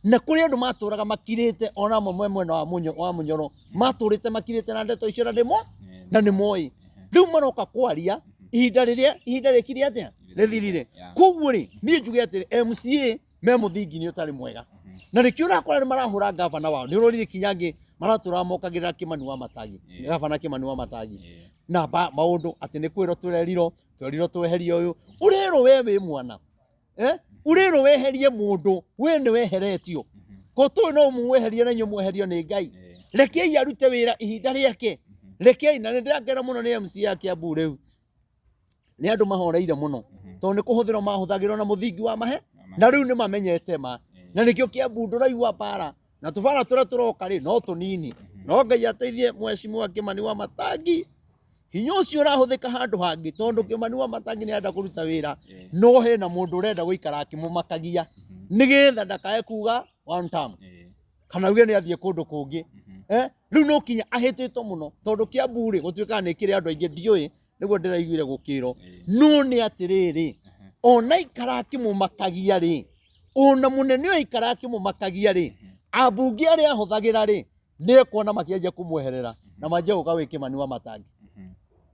na kũrĩ andũ matũraga makirĩte, ona amwe mwe mwena wa wa Mũnyoro matũrĩte makirĩte na ndeto icio, na ndĩmo na nĩ moĩ rĩu maroka kwaria ihinda rĩrĩa ihinda rĩkire atĩa rĩthirire. Koguo rĩ, niĩ njuge atĩrĩ, MCA me mũthingi-inĩ ũtarĩ mwega, na nĩkĩo ũrakora nĩ marahũra gavana wao. Nĩ ũrorire kinya angĩ maratũra mokagĩrĩra Kĩmani wa Matangi, gavana Kĩmani wa Matangi, na maũndũ atĩ nĩ kwĩrwo tũrerirwo twerirwo tweherie ũyũ. Ũrerwo we wĩ mwana, eh? Ũrerwo weherie mũndũ, we nĩ weheretio ko tũĩ no mũweherie na inyuĩ mweherio nĩ Ngai. Rekei arute wĩra ihinda rĩake, rekei. Na nĩ ndĩrakena mũno nĩ MC ya Kiambu, rĩu nĩ andũ mahoreire mũno, tondũ nĩ kũhũthĩrwo mahũthagĩrwo na mũthingi wa mahe, na rĩu nĩ mamenyete ma, na nĩkĩo Kiambu ndũraigua mbara, na tũbara tũrĩa tũroka rĩ no tũnini. No Ngai ateithie mheshimiwa Kĩmani wa Matangi, hinya ũcio ũrahũthĩka handũ hangĩ, tondũ Kĩmani wa Matangi nĩ arenda kũruta wĩra, no hena mũndũ ũrenda gũikara akĩmũmakagia nĩgetha ndakae kuga one term kana uge nĩ athiĩ kũndũ kũngĩ. Rĩu no kinya ahĩtĩtwo mũno, tondũ Kiambu rĩ gũtuĩkaga nĩ kĩrĩ andũ aingĩ, ndiũĩ nĩguo ndĩraiguire gũkĩrwo, no nĩ atĩrĩrĩ, ona ikara akĩmũmakagia rĩ, ona mũnene ũyũ aikara akĩmũmakagia rĩ, ambunge arĩa ahũthagĩra rĩ, nĩ ekuona makĩanjia kũmweherera na manjia gũka gwĩ Kĩmani wa Matangi,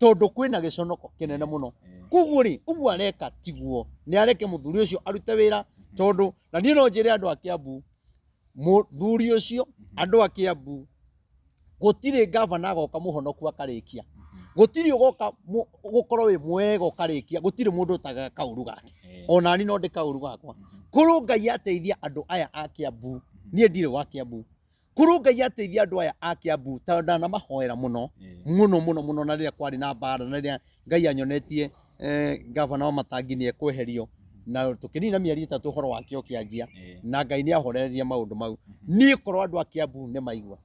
tondũ kwĩna gĩconoko kĩnene mũno. Koguo rĩ, ũguo areka tiguo, nĩ areke mũthuri ũcio arute wĩra, tondũ na niĩ no njĩre andũ a Kiambu, mũthuri ũcio, andũ a Kiambu, gũtirĩ gavana agoka mũhonoku akarĩkia. Gũtirĩ ũgoka gũkorwo wĩ mwega ũkarĩkia, gũtirĩ mũndũ ũtagaga kaũru gake. Ona niĩ no ndĩ kaũru gakwa. Korwo Ngai ateithia andũ aya a Kiambu, niĩ ndirĩ wa Kiambu. Korwo Ngai ateithia andũ aya a Kiambu, tondũ ndanamahoera mũno mũno mũno mũno, na rĩrĩa kwarĩ na mbara, na rĩrĩa Ngai anyonetie gavana wa Matangi nĩ ekweherio, na tũkĩnina mĩeri 3 ũhoro wake ũkĩanjia, na Ngai nĩ ahorererie maũndũ mau. Niĩ korwo andũ a Kiambu nĩ maigua,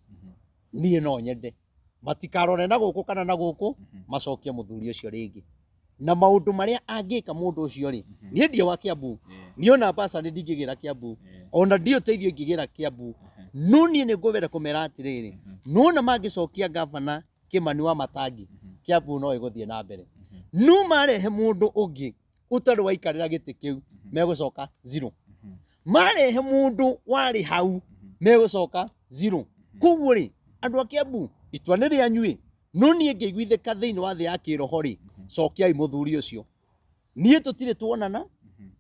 niĩ no nyende matikarore na gũkũ kana na gũkũ, macokie mũthuri ũcio rĩngĩ. Na maũndũ marĩa angĩka mũndũ ũcio rĩ, niĩ ndiĩ wa Kiambu, niĩ ona basarĩ ndingĩgĩra Kiambu, ona ndiĩ ũteithio ingĩgĩra Kiambu, no niĩ nĩ ngwenda kũmera atĩrĩrĩ, nona mangĩcokia gavana Kĩmani wa Matangi, Kiambu no ĩgũthiĩ na mbere. No marehe mũndũ ũngĩ ũtarĩ waikarĩra gĩtĩ kĩu, megũcoka zero. Marehe mũndũ warĩ hau, megũcoka zero. Koguo rĩ, andũ a Kiambu, itua nĩ rĩanyu, no niĩ ngĩiguithĩka thĩinĩ wa thĩ ya kĩroho rĩ, cokiai mũthuri ũcio. Niĩ tũtirĩ tuonana,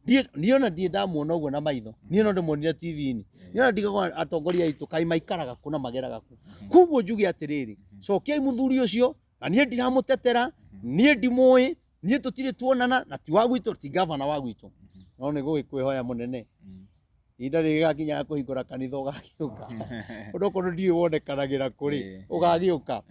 niĩ ona ndirĩ ndamuona ũguo na maitho, niĩ no ndĩmuonire TV-inĩ. Niĩ ona ndigagwo atongoria aitũ kaĩ maikaraga kũ na mageraga kũ. Koguo njuge atĩrĩrĩ, cokiai mũthuri ũcio, na niĩ ndiramũtetera, niĩ ndimũĩ, niĩ tũtirĩ tuonana, na ti wa gwitũ, ti gavana wa gwitũ. No nĩ gũgĩkwĩhoya mũnene, ihinda rĩgĩgakinya kũhingũra kanitha ũgagĩũka. Onokorwo ndiũĩ wonekanagĩra kũrĩ, ũgagĩũka.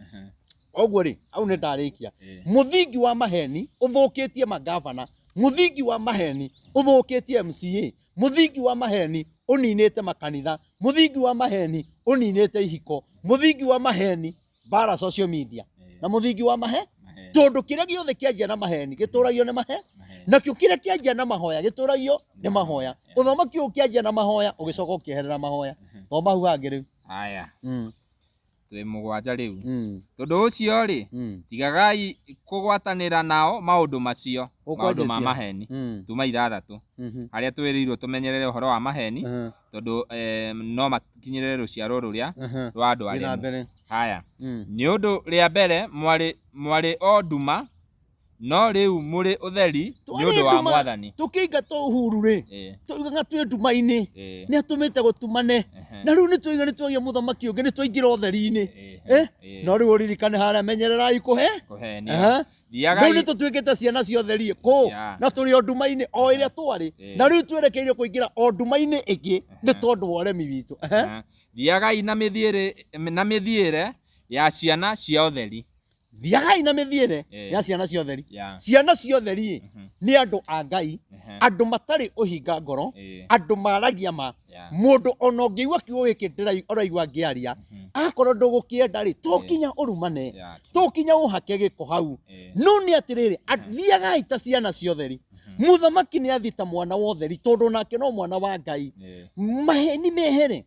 Ũguo rĩ, hau nĩ ndarĩkia. Mũthingi wa maheni ũthũkĩtie magavana, mũthingi wa maheni ũthũkĩtie MCA, mũthingi wa maheni ũninĩte makanitha, mũthingi wa maheni ũninĩte ihiko, mũthingi wa maheni mbara social media, na mũthingi wa mahe, tondũ kĩrĩa gĩothe kĩanjia na maheni gĩtũragio nĩ mahe, nakĩo kĩrĩa kĩanjia na mahoya gĩtũragio nĩ mahoya. Ũthamaki ũyũ ũkĩanjia na mahoya ũgĩcoka ũkĩeherera mahoya. Thoma hau hangĩ rĩu. Haya. Twĩ 7 rĩu. Tondũ ũcio rĩ, tigagai kũgwatanĩra nao maũndũ macio, maũndũ ma maheni. Tuma 6. Harĩa twĩrĩirwo tũmenyerere ũhoro wa maheni, tondũ no makinyĩrĩre rũciaro rũrĩa rwa andũ arĩa. Haya. Nĩ ũndũ rĩa mbere mwarĩ o nduma, no rĩu mũrĩ ũtheri nĩ ũndũ wa Mwathani. Tũkĩingata Uhuru rĩ, tũigaga twĩ nduma-inĩ, nĩ atũmĩte gũtumane, na rĩu nĩ tũiga nĩ twagia mũthamaki ũngĩ, nĩ twaingĩra ũtheri-inĩ. No rĩu ũririkane harĩa menyererai kũhe. Rĩu nĩ tũtuĩkĩte ciana cia ũtheri kũ, na tũrĩ o nduma-inĩ o ĩrĩa twarĩ, na rĩu twerekeire kũingĩra o nduma-inĩ ĩngĩ nĩ tondũ wa ũremi witũ. Thiagai na mĩthiĩre ya ciana cia ũtheri. Thiagai na mĩthiĩre ya ciana cia ũtheri. Ciana cia ũtheri nĩ andũ a Ngai, andũ matarĩ ũhinga ngoro, andũ maragia ma. Mũndũ ona ũngĩigua kiugo gĩkĩ ũraigua ngĩaria, akorwo ndũgũkĩenda rĩ, to kinya ũrumane, to kinya ũhake gĩko hau. No nĩ atĩrĩrĩ, thiagai ta ciana cia ũtheri. Mũthamaki nĩ athiĩ ta mwana wa ũtheri, tondũ nake no mwana wa Ngai. Maheni mehere.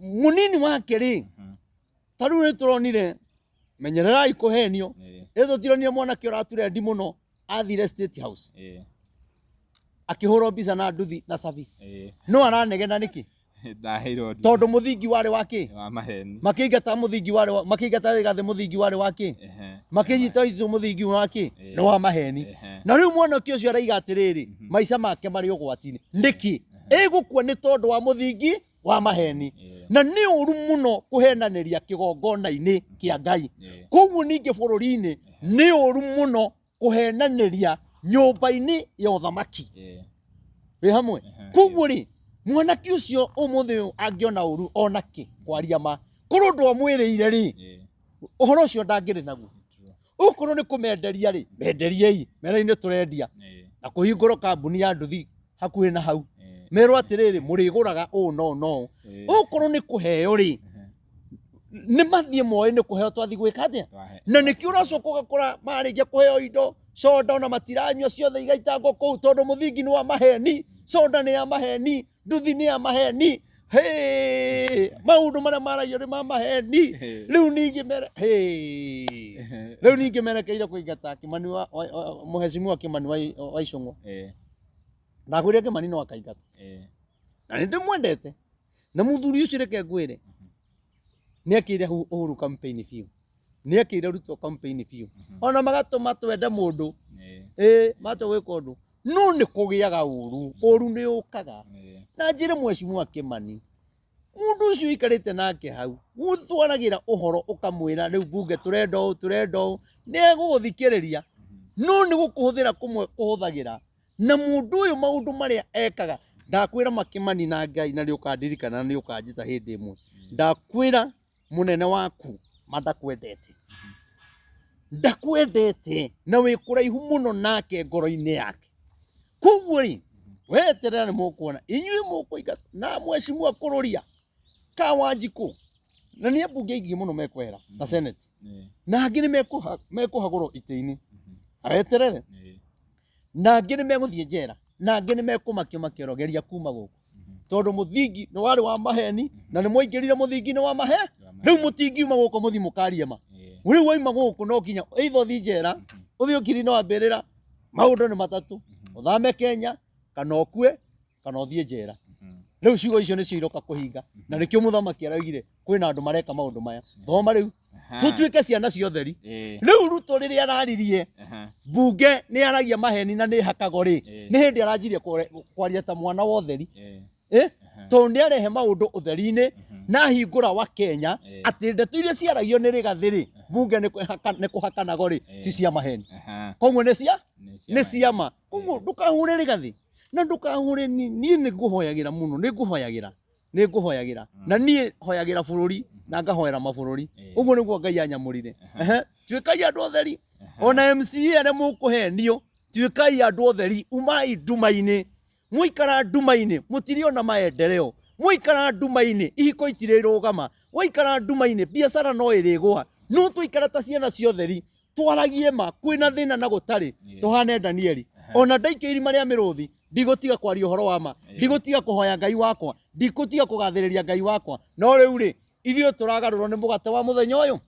Mũnini wake rĩ, ta rĩu nĩ tũronire menyererai kũhenio. Ĩ tũtironire mwanake ũraturendi mũno athire State House akĩhũrwo mbica na nduthi na cabi, no aranegena nĩkĩ? Tondũ mũthingi warĩ wa kĩ? Makĩingata mũthingi warĩ, makĩingata Rigathĩ mũthingi warĩ wa kĩ? Makĩnyita itũ mũthingi wa kĩ? Nĩ wa maheni. Na rĩu mwanake ũcio araiga atĩrĩrĩ, maica make marĩ ũgwati-inĩ. Nĩkĩ? Ĩgũkua nĩ tondũ wa mũthingi wa maheni. Na nĩ ũru mũno kũhenanĩria kĩgongona-inĩ kĩa Ngai. Koguo ningĩ bũrũri-inĩ nĩ ũru mũno kũhenanĩria nyũmba-inĩ ya ũthamaki. Wĩ hamwe? Koguo rĩ, mwanake ũcio ũmũthĩ ũyũ angĩona ũru ona kĩ kwaria ma, korwo ndwamwĩrĩire rĩ, ũhoro ũcio ndangĩrĩ naguo. Okorwo nĩ kũmenderia rĩ, menderiei, merei nĩ tũrendia. Na kũhingũrwo kambuni ya nduthi hakuhĩ na hau. Merwo atĩrĩrĩ, mũrĩgũraga ũũ no no. Okorwo nĩ kũheo rĩ, nĩ mathiĩ moĩ nĩ kũheo twathiĩ gwĩka atĩa. Na nĩkĩo ũracoka ũgakora marĩkia kũheo indo, soda ona matiranyua ciothe igaitangwo kũu, tondũ mũthingi nĩ wa maheni, soda nĩ ya maheni, nduthi nĩ ya maheni. Hey, maũndũ marĩa maragio nĩ ma maheni. Rĩu ningĩ mere hey, rĩu ningĩ merekeire kũingata Kĩmani wa mũhecimiwa Kĩmani wa Icũng'wa. Ndakwĩrire Kĩmani no akaingata. Na nĩ ndĩmwendete. Na mũthuri ũcio reke ngwĩre, nĩ ekĩire Uhuru campaign biũ, nĩ ekĩire Ruto campaign biũ, ona magatũma twende mũndũ, matũ gwĩka ũndũ, no nĩ kũgĩaga ũru, ũru nĩ ũkaga. Na njĩre mheshimiwa Kĩmani, Mũndũ ũcio ũikarĩte nake hau ũtwaragĩra ũhoro ũkamwĩra rĩu bunge tũrenda ũũ tũrenda ũũ, nĩ egũgũthikĩrĩria, no nĩ gũkũhũthĩra kũmwe kũhũthagĩra. Na mũndũ ũyũ maũndũ marĩa ekaga, ndakwĩra makĩmani na Ngai, na nĩ ũkandirikana na nĩ ũkanjĩta hĩndĩ ĩmwe, ndakwĩra mũnene waku ma ndakwendete, ndakwendete na wĩ kũraihu mũno nake ngoro-inĩ yake. Koguo rĩ, weterera nĩ mũkuona inyuĩ mũkũingatwo na mwecimua kũrũria ka Wanjikũ, na nĩ ambunge aingĩ mũno mekwehera na senate, na angĩ nĩ mekũhagũrwo itĩ-inĩ, aweterere, na angĩ nĩ megũthiĩ njera, na angĩ nĩ mekũmakio makĩoro geria kuma gũkũ, tondũ mũthingi nĩ warĩ wa maheni na nĩ mwaingĩrire mũthingi-inĩ wa mahe. Rĩu mũtingiuma gũkũ mũthiĩ mũkarie ma. Rĩu waima gũkũ no nginya either ũthiĩ njera, ũthiĩ ũkiri-inĩ wa mbĩrĩra, maũndũ nĩ matatũ, ũthame Kenya, kana ũkue, kana ũthiĩ njera. Rĩu ciugo icio nĩcio iroka kũhinga, na nĩkĩo mũthamaki araugire kwĩna andũ mareka maũndũ maya. Thoma rĩu, tũtuĩke ciana cia ũtheri. Rĩu Ruto rĩrĩa araririe bunge nĩ aragia maheni na nĩ hakagwo rĩ, nĩ hĩndĩ aranjirie kwaria ta mwana wa ũtheri. Tondũ nĩ arehe maũndũ ũtheri-inĩ na ahingũra wa Kenya atĩ ndeto iria ciaragio nĩ Rigathĩ rĩ, bunge nĩ kũhakanagwo rĩ, ti cia maheni. Koguo nĩ cia nĩ ciama. Koguo ndũkahũre Rigathĩ na ndũkahũre niĩ nĩ ngũhoyagĩra mũno, nĩ ngũhoyagĩra, nĩ ngũhoyagĩra, na niĩ hoyagĩra bũrũri na ngahoera mabũrũri. Ũguo nĩguo Ngai anyamũrire. Tuĩkai andũ otheri, ona MCA arĩa mũkũhenio, tuĩkai andũ otheri, umai nduma-inĩ. Mũikara nduma-inĩ mũtiriona maendeleo, mũikara nduma-inĩ ihiko itirĩrũgama, waikara nduma-inĩ biacara no ĩrĩgũa. No tũikara ta ciana cia ũtheri, twaragie ma, kwĩna thĩna na gũtarĩ, tũhane Danieli. Ona ndaikio irima rĩa mĩrũthi, ndigũtiga kwaria ũhoro wa ma, ndigũtiga kũhoya Ngai wakwa, ndigũtiga kũgathĩrĩria Ngai wakwa. No rĩu rĩ, ithuĩ tũragarũrwo nĩ mũgate wa mũthenya ũyũ.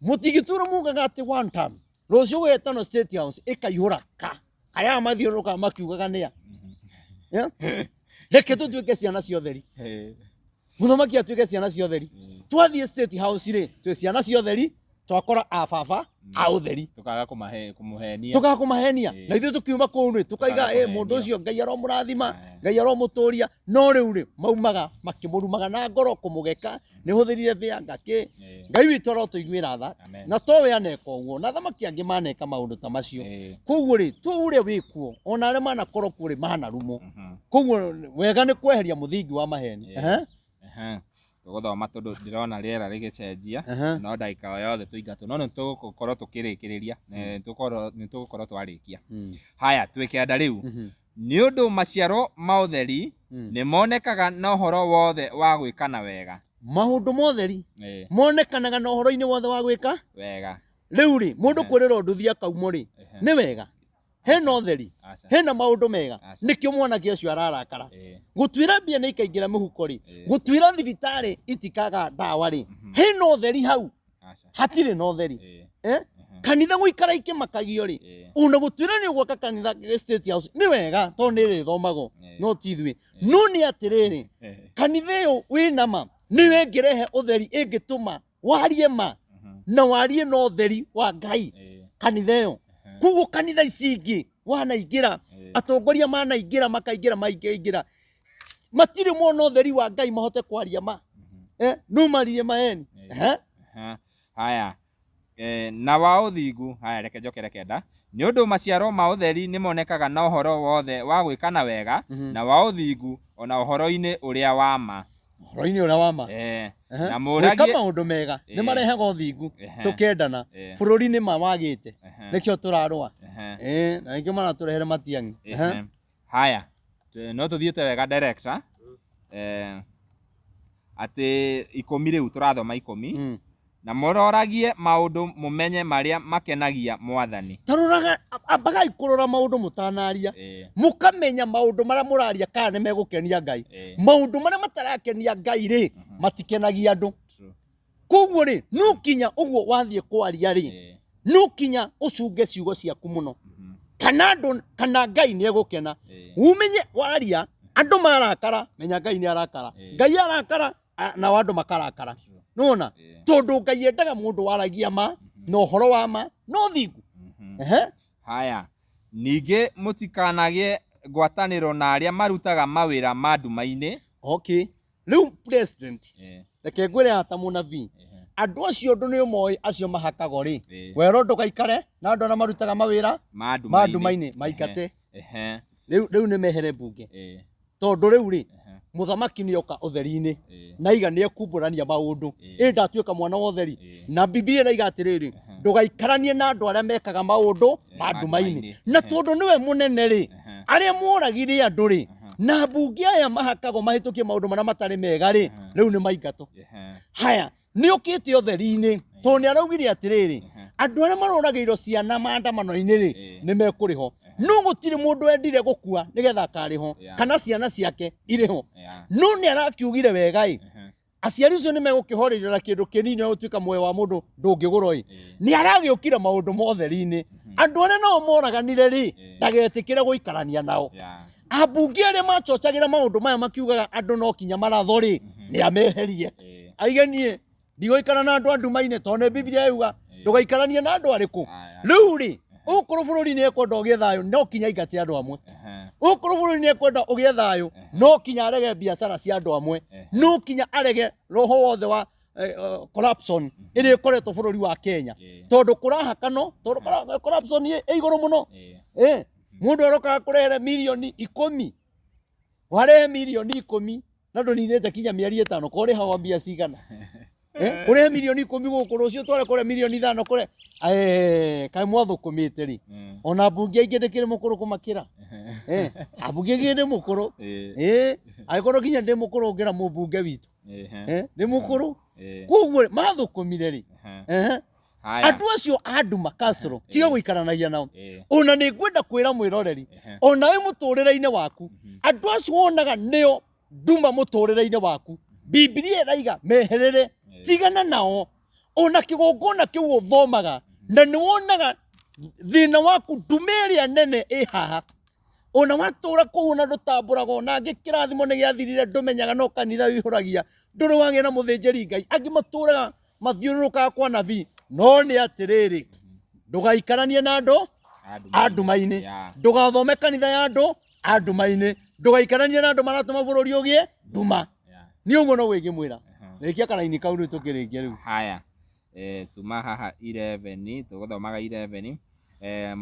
Mũtingĩtwĩra mugaga atĩ one time rũciũ gwetano State House ĩkaihũra ka aya mathiũrũrũkaga makiugaga nĩa. Reke tũtuĩke ciana cia ũtheri, mũthamaki atuĩke ciana cia ũtheri. Twathiĩ State House rĩ, twĩ ciana cia ũtheri, twakora a baba a ũtheri, tukaga kũmũhenia, tukaga kũmahenia, na ithuĩ tũkiuma kũu rĩ, tukaiga mũndũ ũcio Ngai aromũrathima, Ngai aromũtũria. No rĩu rĩ, maumaga makĩmũrumaga na ngoro kũmũgeka, nĩ hũthĩrire mbĩa ngakĩ. Ngai witũ arotũiguĩra tha, na towe aneka ũguo, na athamaki angĩ maneka maũndũ ta macio. Koguo rĩ, tu ũrĩa wĩkuo, ona arĩa manakorwo kuo rĩ, manarumwo. Koguo wega nĩ kweheria mũthingi wa maheni. Tũgũthoma tondũ ndĩrona rĩera rĩgĩcenjia, no ndagĩka o yothe tũingatwo, no nĩ tũgũkorwo tũkĩrĩkĩrĩria, nĩ tũgũkorwo twarĩkia. Haya, twĩ kĩanda rĩu. Nĩ ũndũ maciaro ma ũtheri nĩ monekaga na ũhoro wothe wa gwĩkana wega. Maũndũ ma ũtheri monekanaga na ũhoro-inĩ wothe wa gwĩka wega. Rĩu rĩ, mũndũ kwĩrĩra nduthi akaumwo rĩ, nĩ wega. Hena ũtheri, hena maũndũ mega, nĩkĩo mwanake ũcio ararakara. Gũtuĩra mbia nĩ ikaingĩra mũhuko rĩ, gũtuĩra thibitarĩ itikaga ndawa rĩ, hena ũtheri hau, hatirĩ na ũtheri. Kanitha gũikara ikĩmakagio rĩ, ona gũtuĩra nĩ ũgwaka kanitha State House nĩ wega tondũ nĩ ĩrĩthomagwo, no ti ithuĩ. No nĩ atĩrĩrĩ, kanitha ĩyo wĩna ma nĩyo ĩngĩrehe ũtheri, ĩngĩtũma warie ma na warie na ũtheri wa Ngai kanitha ĩyo. Koguo kanitha ici ingĩ wanaingĩra, atongoria manaingĩra, makaingĩra, maingĩra, matirĩ mona ũtheri wa Ngai mahote kwaria ma. No maririe maheni. Haya. Na wa ũthingu, haya reke njokere kenda. Nĩ ũndũ maciaro ma ũtheri nĩ monekaga na ũhoro wothe wa gwĩkana wega, na wa ũthingu, ona ũhoro-inĩ ũrĩa wa ma. Ũhoro-inĩ ũrĩa wa ma. Na Gwĩka maũndũ mega nĩ marehaga ũthingu, tũkendana. Bũrũri nĩ ma wagĩte, nĩkĩo tũrarũa. Na nĩkĩo maratũrehere Matiang'i. Haya, no tũthiĩte wega director. Atĩ 10 rĩu tũrathoma 10. Na mũroragie maũndũ mũmenye marĩa makenagia Mwathani. Taroraga, ambagai kũrora maũndũ mũtanaria. Mũkamenya maũndũ marĩa mũraria kana nĩ megũkenia Ngai. Maũndũ marĩa matarakenia Ngai rĩ, matikenagia andũ. Koguo rĩ, no kinya ũguo wathiĩ kwaria rĩ, no kinya ũcunge ciugo ciaku mũno. Kana andũ, kana Ngai nĩ egũkena. Umenye waria, andũ marakara, menya Ngai nĩ arakara. Ngai arakara, nao andũ makarakara. Nĩwona? Tondũ Ngai endaga mũndũ waragia ma, na ũhoro wa ma, na ũthingu. Haya, ningĩ mũtikanagĩe ngwatanĩro na arĩa marutaga mawĩra ma nduma-inĩ. Okay. Rĩu president, Eh. reke ngwĩre haha ta mũnabii, Ehe. andũ acio ũndũ nĩ ũmoĩ acio mahakagwo rĩ, Eh. werwo ndũgaikare na andũ arĩa marutaga mawĩra Ma nduma-inĩ. ma nduma-inĩ maingate. Ehe. Rĩu nĩ mehere mbunge, Eh. tondũ rĩu rĩ, Ehe. mũthamaki nĩ oka ũtheri-inĩ Eh. na iga nĩ ekumbũrania maũndũ, Eh. ĩ ndatuĩka mwana wa ũtheri. Eh. Na Bibilia ĩraiga atĩrĩrĩ, ndũgaikaranie na andũ arĩa mekaga maũndũ ma ma nduma-inĩ. nduma-inĩ. Na tondũ nĩwe mũnene rĩ, Ehe. arĩa moragire andũ rĩ, na mbunge aya mahakagwo mahĩtũkie maũndũ marĩa matarĩ mega rĩ, rĩu nĩ maingatwo. Ehe. Haya, nĩ ũkĩte ũtheri-inĩ tondũ nĩ araugire atĩrĩrĩ, andũ arĩa maroragĩirwo ciana maandamano-inĩ rĩ, Eh. nĩ mekũrĩhwo. No gũtirĩ mũndũ wendire gũkua nĩgetha akarĩhwo, Yeah. kana ciana ciake irĩhwo. Yeah. No nĩ arakiugire wega ĩ, Ehe. aciari acio nĩ megũkĩhorerio na kĩndũ kĩnini na gũtuĩka muoyo wa mũndũ ndũngĩgũrwo ĩ. Eh. Nĩ aragĩũkire maũndũ ma ũtheri-inĩ. Andũ arĩa nao moraganire rĩ, Eh. ndagetĩkĩre gũikarania nao. Yeah. Ambunge arĩa machochagĩra maũndũ maya makiugaga andũ no kinya maratho rĩ, nĩ ameherie. Eh. Aige niĩ ndigũikara na andũ a nduma-inĩ, tondũ nĩ Bibilia yuga ndũgaikaranie na andũ arĩkũ. Aya. Rĩu rĩ, ũkorwo bũrũri nĩ ekwenda ũgĩe thayũ, no kinya aingate andũ amwe. Ehe. Ũkorwo bũrũri nĩ ekwenda ũgĩe thayũ, no kinya arege biacara cia andũ amwe, no kinya arege roho wothe wa corruption ĩrĩa ĩkoretwo bũrũri wa Kenya, Eh. tondũ kũrahakano, tondũ corruption ĩ igũrũ mũno. Eh. Eh, mũndũ arokaga kũrehere mirioni 10, warehe mirioni 10 na ndũninĩte kinya mĩeri 5, ko ũrĩhagwo mbia cigana? Eh, ũrehe mirioni 10 gũkũ, rũciũ tware kũrĩa mirioni 5 kũrĩa. Eh, kaĩ mwathũkũmĩte rĩ, ona mbunge aingĩ ndĩkĩrĩ mũkũrũ kũmakĩra. Eh, ambunge aingĩ ndĩ mũkũrũ. Eh. Eh, angĩkorwo nginya ndĩ mũkũrũ ngĩra mũmbunge witũ. Ehe. Eh, ndĩ mũkũrũ. Eh. Koguo rĩ, mathũkũmire rĩ. Ehe. Eh. Haya. Andũ acio a nduma Castro, tiga gũikaranagia nao. Eh. Ona nĩ ngwenda kwĩra mwĩroreri, Ehe. ona wĩ mũtũrĩre-inĩ waku, andũ acio wonaga nĩo nduma mũtũrĩre-inĩ waku, Bibilia ĩraiga meherere, tigana nao. Ona kĩgongona kĩu ũthomaga, na nĩ wonaga thĩna waku, nduma ĩrĩa nene ĩ haha. Ona watũra kũu ona ndũtambũragwo, ona angĩ kĩrathimo nĩ gĩathirire, ndũmenyaga no kanitha wĩihũragia, ndũrĩ wagĩa na mũthĩnjĩri Ngai. Angĩ matũraga mathiũrũrũkaga kwa nabii. No nĩ atĩrĩrĩ, ndũgaikaranie na andũ a nduma-inĩ, Yeah. ndũgathome kanitha ya andũ a nduma-inĩ, ndũgaikaranie na andũ maratũma bũrũri ũgĩe nduma. Yeah. Nĩ ũguo no wĩngĩmwĩra. Rĩkia karaini kau rĩu tũkĩrĩkia rĩu. Haya. Eh, tuma haha 11 tũgũthomaga 11. Eh,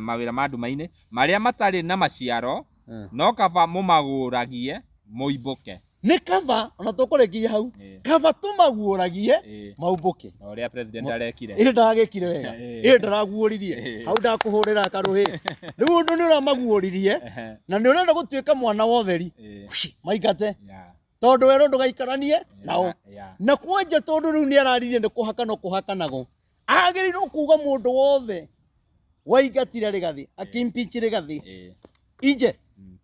mawĩra ma nduma-inĩ marĩa matarĩ na maciaro, no kaba mũmagũragie mũimbũke. Nĩ kaba ona tũkũrĩkia hau, Eh. kaba tũmaguũragie Eh. maumbũke. Na ũrĩa president arekire. Ĩ ndagĩkire wega, Eh. ĩ ndaraguũririe hau, ndakũhũrĩra karũhĩ. Rĩu ũndũ nĩ ũramaguũririe Ehe. na nĩ ũrenda gũtuĩka mwana wa ũtheri, Eh. Huci, maingate, Yeah. tondũ werwo ndũgaikaranie nao. Yeah. Na kwanja tondũ rĩu nĩ araririe nĩ kũhakana kũhakanagwo, agĩrĩirwo kuga mũndũ wothe waingatire Rigathi, akĩimpeach Rigathi Eh. inje.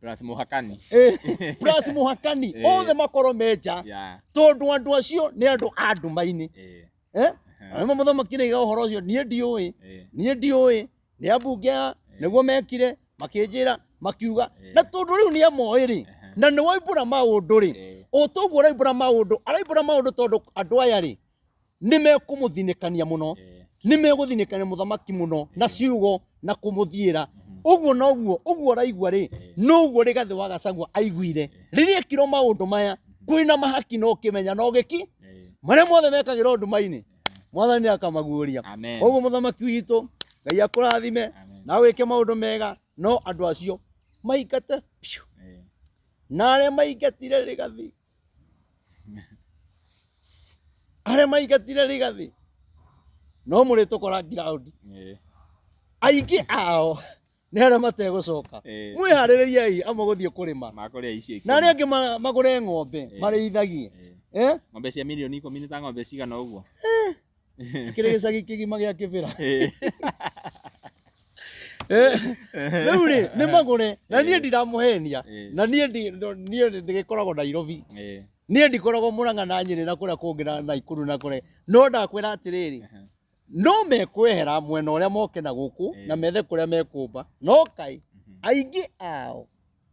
Plus mũhakani. Eh, plus mũhakani, othe makorwo me nja, Yeah. tondũ andũ acio nĩ andũ a nduma-inĩ. Eh. Eh? Arĩa mũthamaki nĩaiga ũhoro ũcio, niĩ ndiũĩ, Eh. niĩ ndiũĩ, nĩ ambunge aya nĩguo mekire, makĩnjĩra, makiuga. Na tondũ rĩu nĩ amoĩ rĩ, na nĩ waimbũra maũndũ rĩ, Eh. o toguo ũraimbũra maũndũ, araimbũra maũndũ tondũ andũ aya rĩ, nĩ mekũmũthinĩkania mũno, Eh. nĩ megũthinĩkania mũthamaki mũno na ciugo na kũmũthiĩra. Ũguo noguo, ũguo ũraigua rĩ, noguo Rigathĩ wa Gachagua aiguire rĩrĩa ekirwo maũndũ maya, kwĩna mahaki no kĩmenya no gĩki Eh. marĩa mothe mekagĩrwo nduma-inĩ, mwathani nĩ akamaguũria. Amen. Koguo mũthamaki witũ, Ngai akũrathime Amen. na wĩke maũndũ mega, no andũ acio maingate piũ. Eh. Na arĩa maingatire Rigathĩ, arĩa maingatire Rigathĩ no mũrĩtũkora ground. Eh. Aingĩ ao nĩ arĩa mategũcoka. Eh. Mwĩharĩrĩriei amwe gũthiĩ kũrĩma, Makũrĩa icio na arĩa angĩ magũre ng'ombe marĩithagie. Eh? Ng'ombe cia mirioni 10 nĩ ta ng'ombe cigana ũguo. Kĩrĩ gĩcagi kĩgima gĩa kĩbĩra. Eh. Eh, rĩu rĩ nĩ magũre, na niĩ ndiramũhenia, Eh. na niĩ niĩ ndĩgĩkoragwo Nairobi, Eh. niĩ ndikoragwo Mũrang'a na Nyĩrĩ na kũrĩa kũngĩ na Naikuru na kũrĩa, no ndakwĩra atĩrĩrĩ, no mekwehera mwena ũrĩa moke na gũkũ na methe kũrĩa mekũmba, no kaĩ aingĩ ao,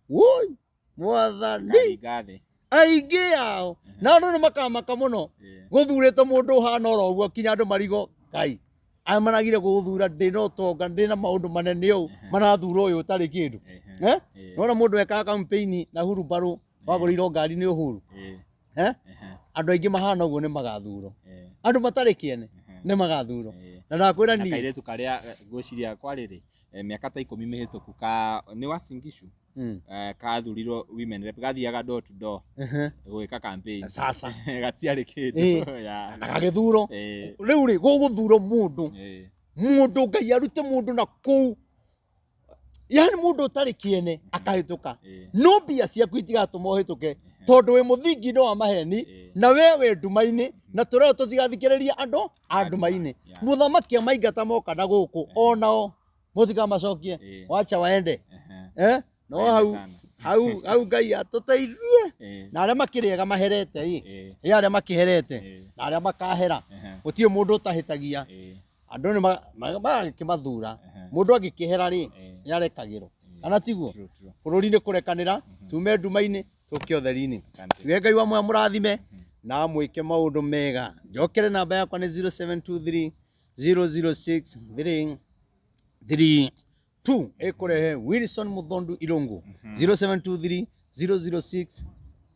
woi mwathani, Karinga thĩ. aingĩ ao na andũ nĩ makamaka mũno Eh. gũthurĩte mũndũ ũhana oro ũguo kinya andũ marigo ngai aya maragire gũthura ndĩna ũtonga ndĩna maũndũ manene ũũ marathura ũyũ ũtarĩ kĩndũ. Ehe. Eh? Nona mũndũ ekaga campaign na hurumbarũ Wagũrĩirwo ngari nĩ Uhuru. Eh. Eh? Ehe. Andũ aingĩ mahana ũguo nĩ magathurwo. Eh. Andũ matarĩ kĩene nĩ magathurwo. Eh. Na ndakwĩra Na niĩ. kairĩtu karĩa ngwĩciria kwarĩrĩ mĩaka ta 10 mĩhĩtũku ka nĩ wa Singishu kathurirwo women rep, gathiaga door to door gwĩka campaign. Sasa. Gatiarĩ kĩndũ. Yeah. Na gagĩthurwo. Rĩu rĩ gũgũthurwo mũndũ. Mũndũ Ngai arute mũndũ na kũu. Yani mũndũ ũtarĩ kĩene akahĩtũka. No mbia ciaku itigatũma ũhĩtũke tondũ wĩ mũthingi-inĩ wa maheni na we wĩ nduma-inĩ na tũreo tũtigathikĩrĩria andũ a nduma-inĩ. Mũthamaki amaingata moka na gũkũ onao mũtikamacokie, wacha waende. No hau hau hau Ngai atũteithie na arĩa makĩrĩaga maherete ĩ, ĩ arĩa makĩherete na arĩa makahera, gũtirĩ mũndũ ũtahĩtagia. Andũ nĩ magĩkĩmathura, mũndũ angĩkĩhera rĩ nĩ arekagĩrwo, kana tiguo? Bũrũri nĩ kũrekanĩra, tume nduma-inĩ tũke ũtheri-inĩ. Tuge Ngai wa muoyo mũrathime na mwĩke maũndũ mega. Njokere namba yakwa nĩ 0723 006 332 ĩkũrehe Wilson Muthondu Irungu 0723 006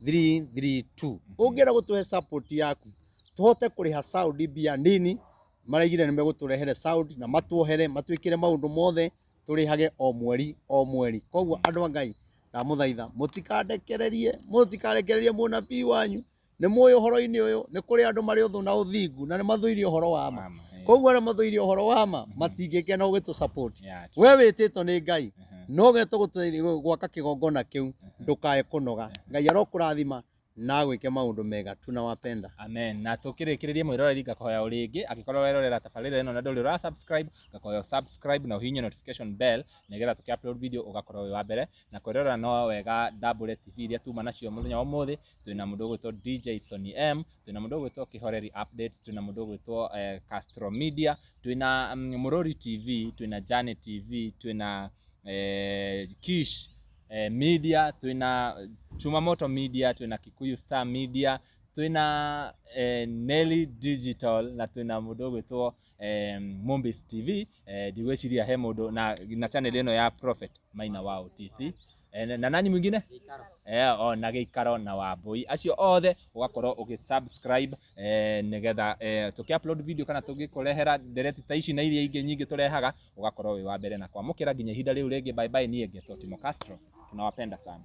332. Ũngĩenda gũtũhe support yaku tũhote kũrĩha sound mbia nini, maraigire nĩ megũtũrehere sound na matuohere matwĩkĩre maũndũ mothe tũrĩhage o mweri o mweri. Koguo andũ a Ngai ndamũthaitha mũtikandekererie, mũtikarekererie mũnabii wanyu. Nĩ mũĩ ũhoro-inĩ ũyũ nĩ kũrĩ andũ marĩ ũthũ na ũthingu na nĩ mathũire ũhoro wa ma. Koguo arĩa mathũire ũhoro wa ma matingĩkena ũgĩtũ support. We wĩtĩtwo nĩ Ngai no getwo gwaka kĩgongona kĩu, ndũkae kũnoga. Ngai arokũrathima na agwĩke maũndũ mega. Tunawapenda. Amen. Na tukĩrĩkĩrĩria mwĩroreri ngakũhoya o rĩngĩ angĩkorwo werorera tabarĩra ĩno na ndũrĩ ũra subscribe, ngakũhoya subscribe na ũhihinye notification bell nĩgetha tũkĩ upload video ũgakorwo wĩ wa mbere. Na kwĩrorera no wega Ndambũre TV iria tuma nacio mũthenya wa ũmũthĩ. Twĩna mũndũ ũgwĩtwo DJ Sonny M, twĩna mũndũ ũgwĩtwo Kĩhoreri Updates, twĩna mũndũ ũgwĩtwo Castro Media, twĩna Mũrori TV, twĩna Janet TV, twĩna Kish Media, twĩna Chumamoto Media, twĩna Kikuyu Star Media, twĩna Nelly Digital na twĩna mũndũ ũgwĩtwo Mombis TV. Ndigwĩciria he mũndũ na channel ĩno ya Prophet Maina wa OTC. Na nani mwingine? Na Gĩikaro na Wambui. Acio othe ũgakorwo ũgĩ-subscribe nĩgetha tũkĩ upload video kana tũgĩkũrehera ndereti ta ici na iria ingĩ nyingĩ tũrehaga, ũgakorwo wĩ wa mbere na kwamũkĩra nginya ihinda rĩu rĩngĩ. Bye bye. Niĩ ngetwo Timo Castro. Tunawapenda sana.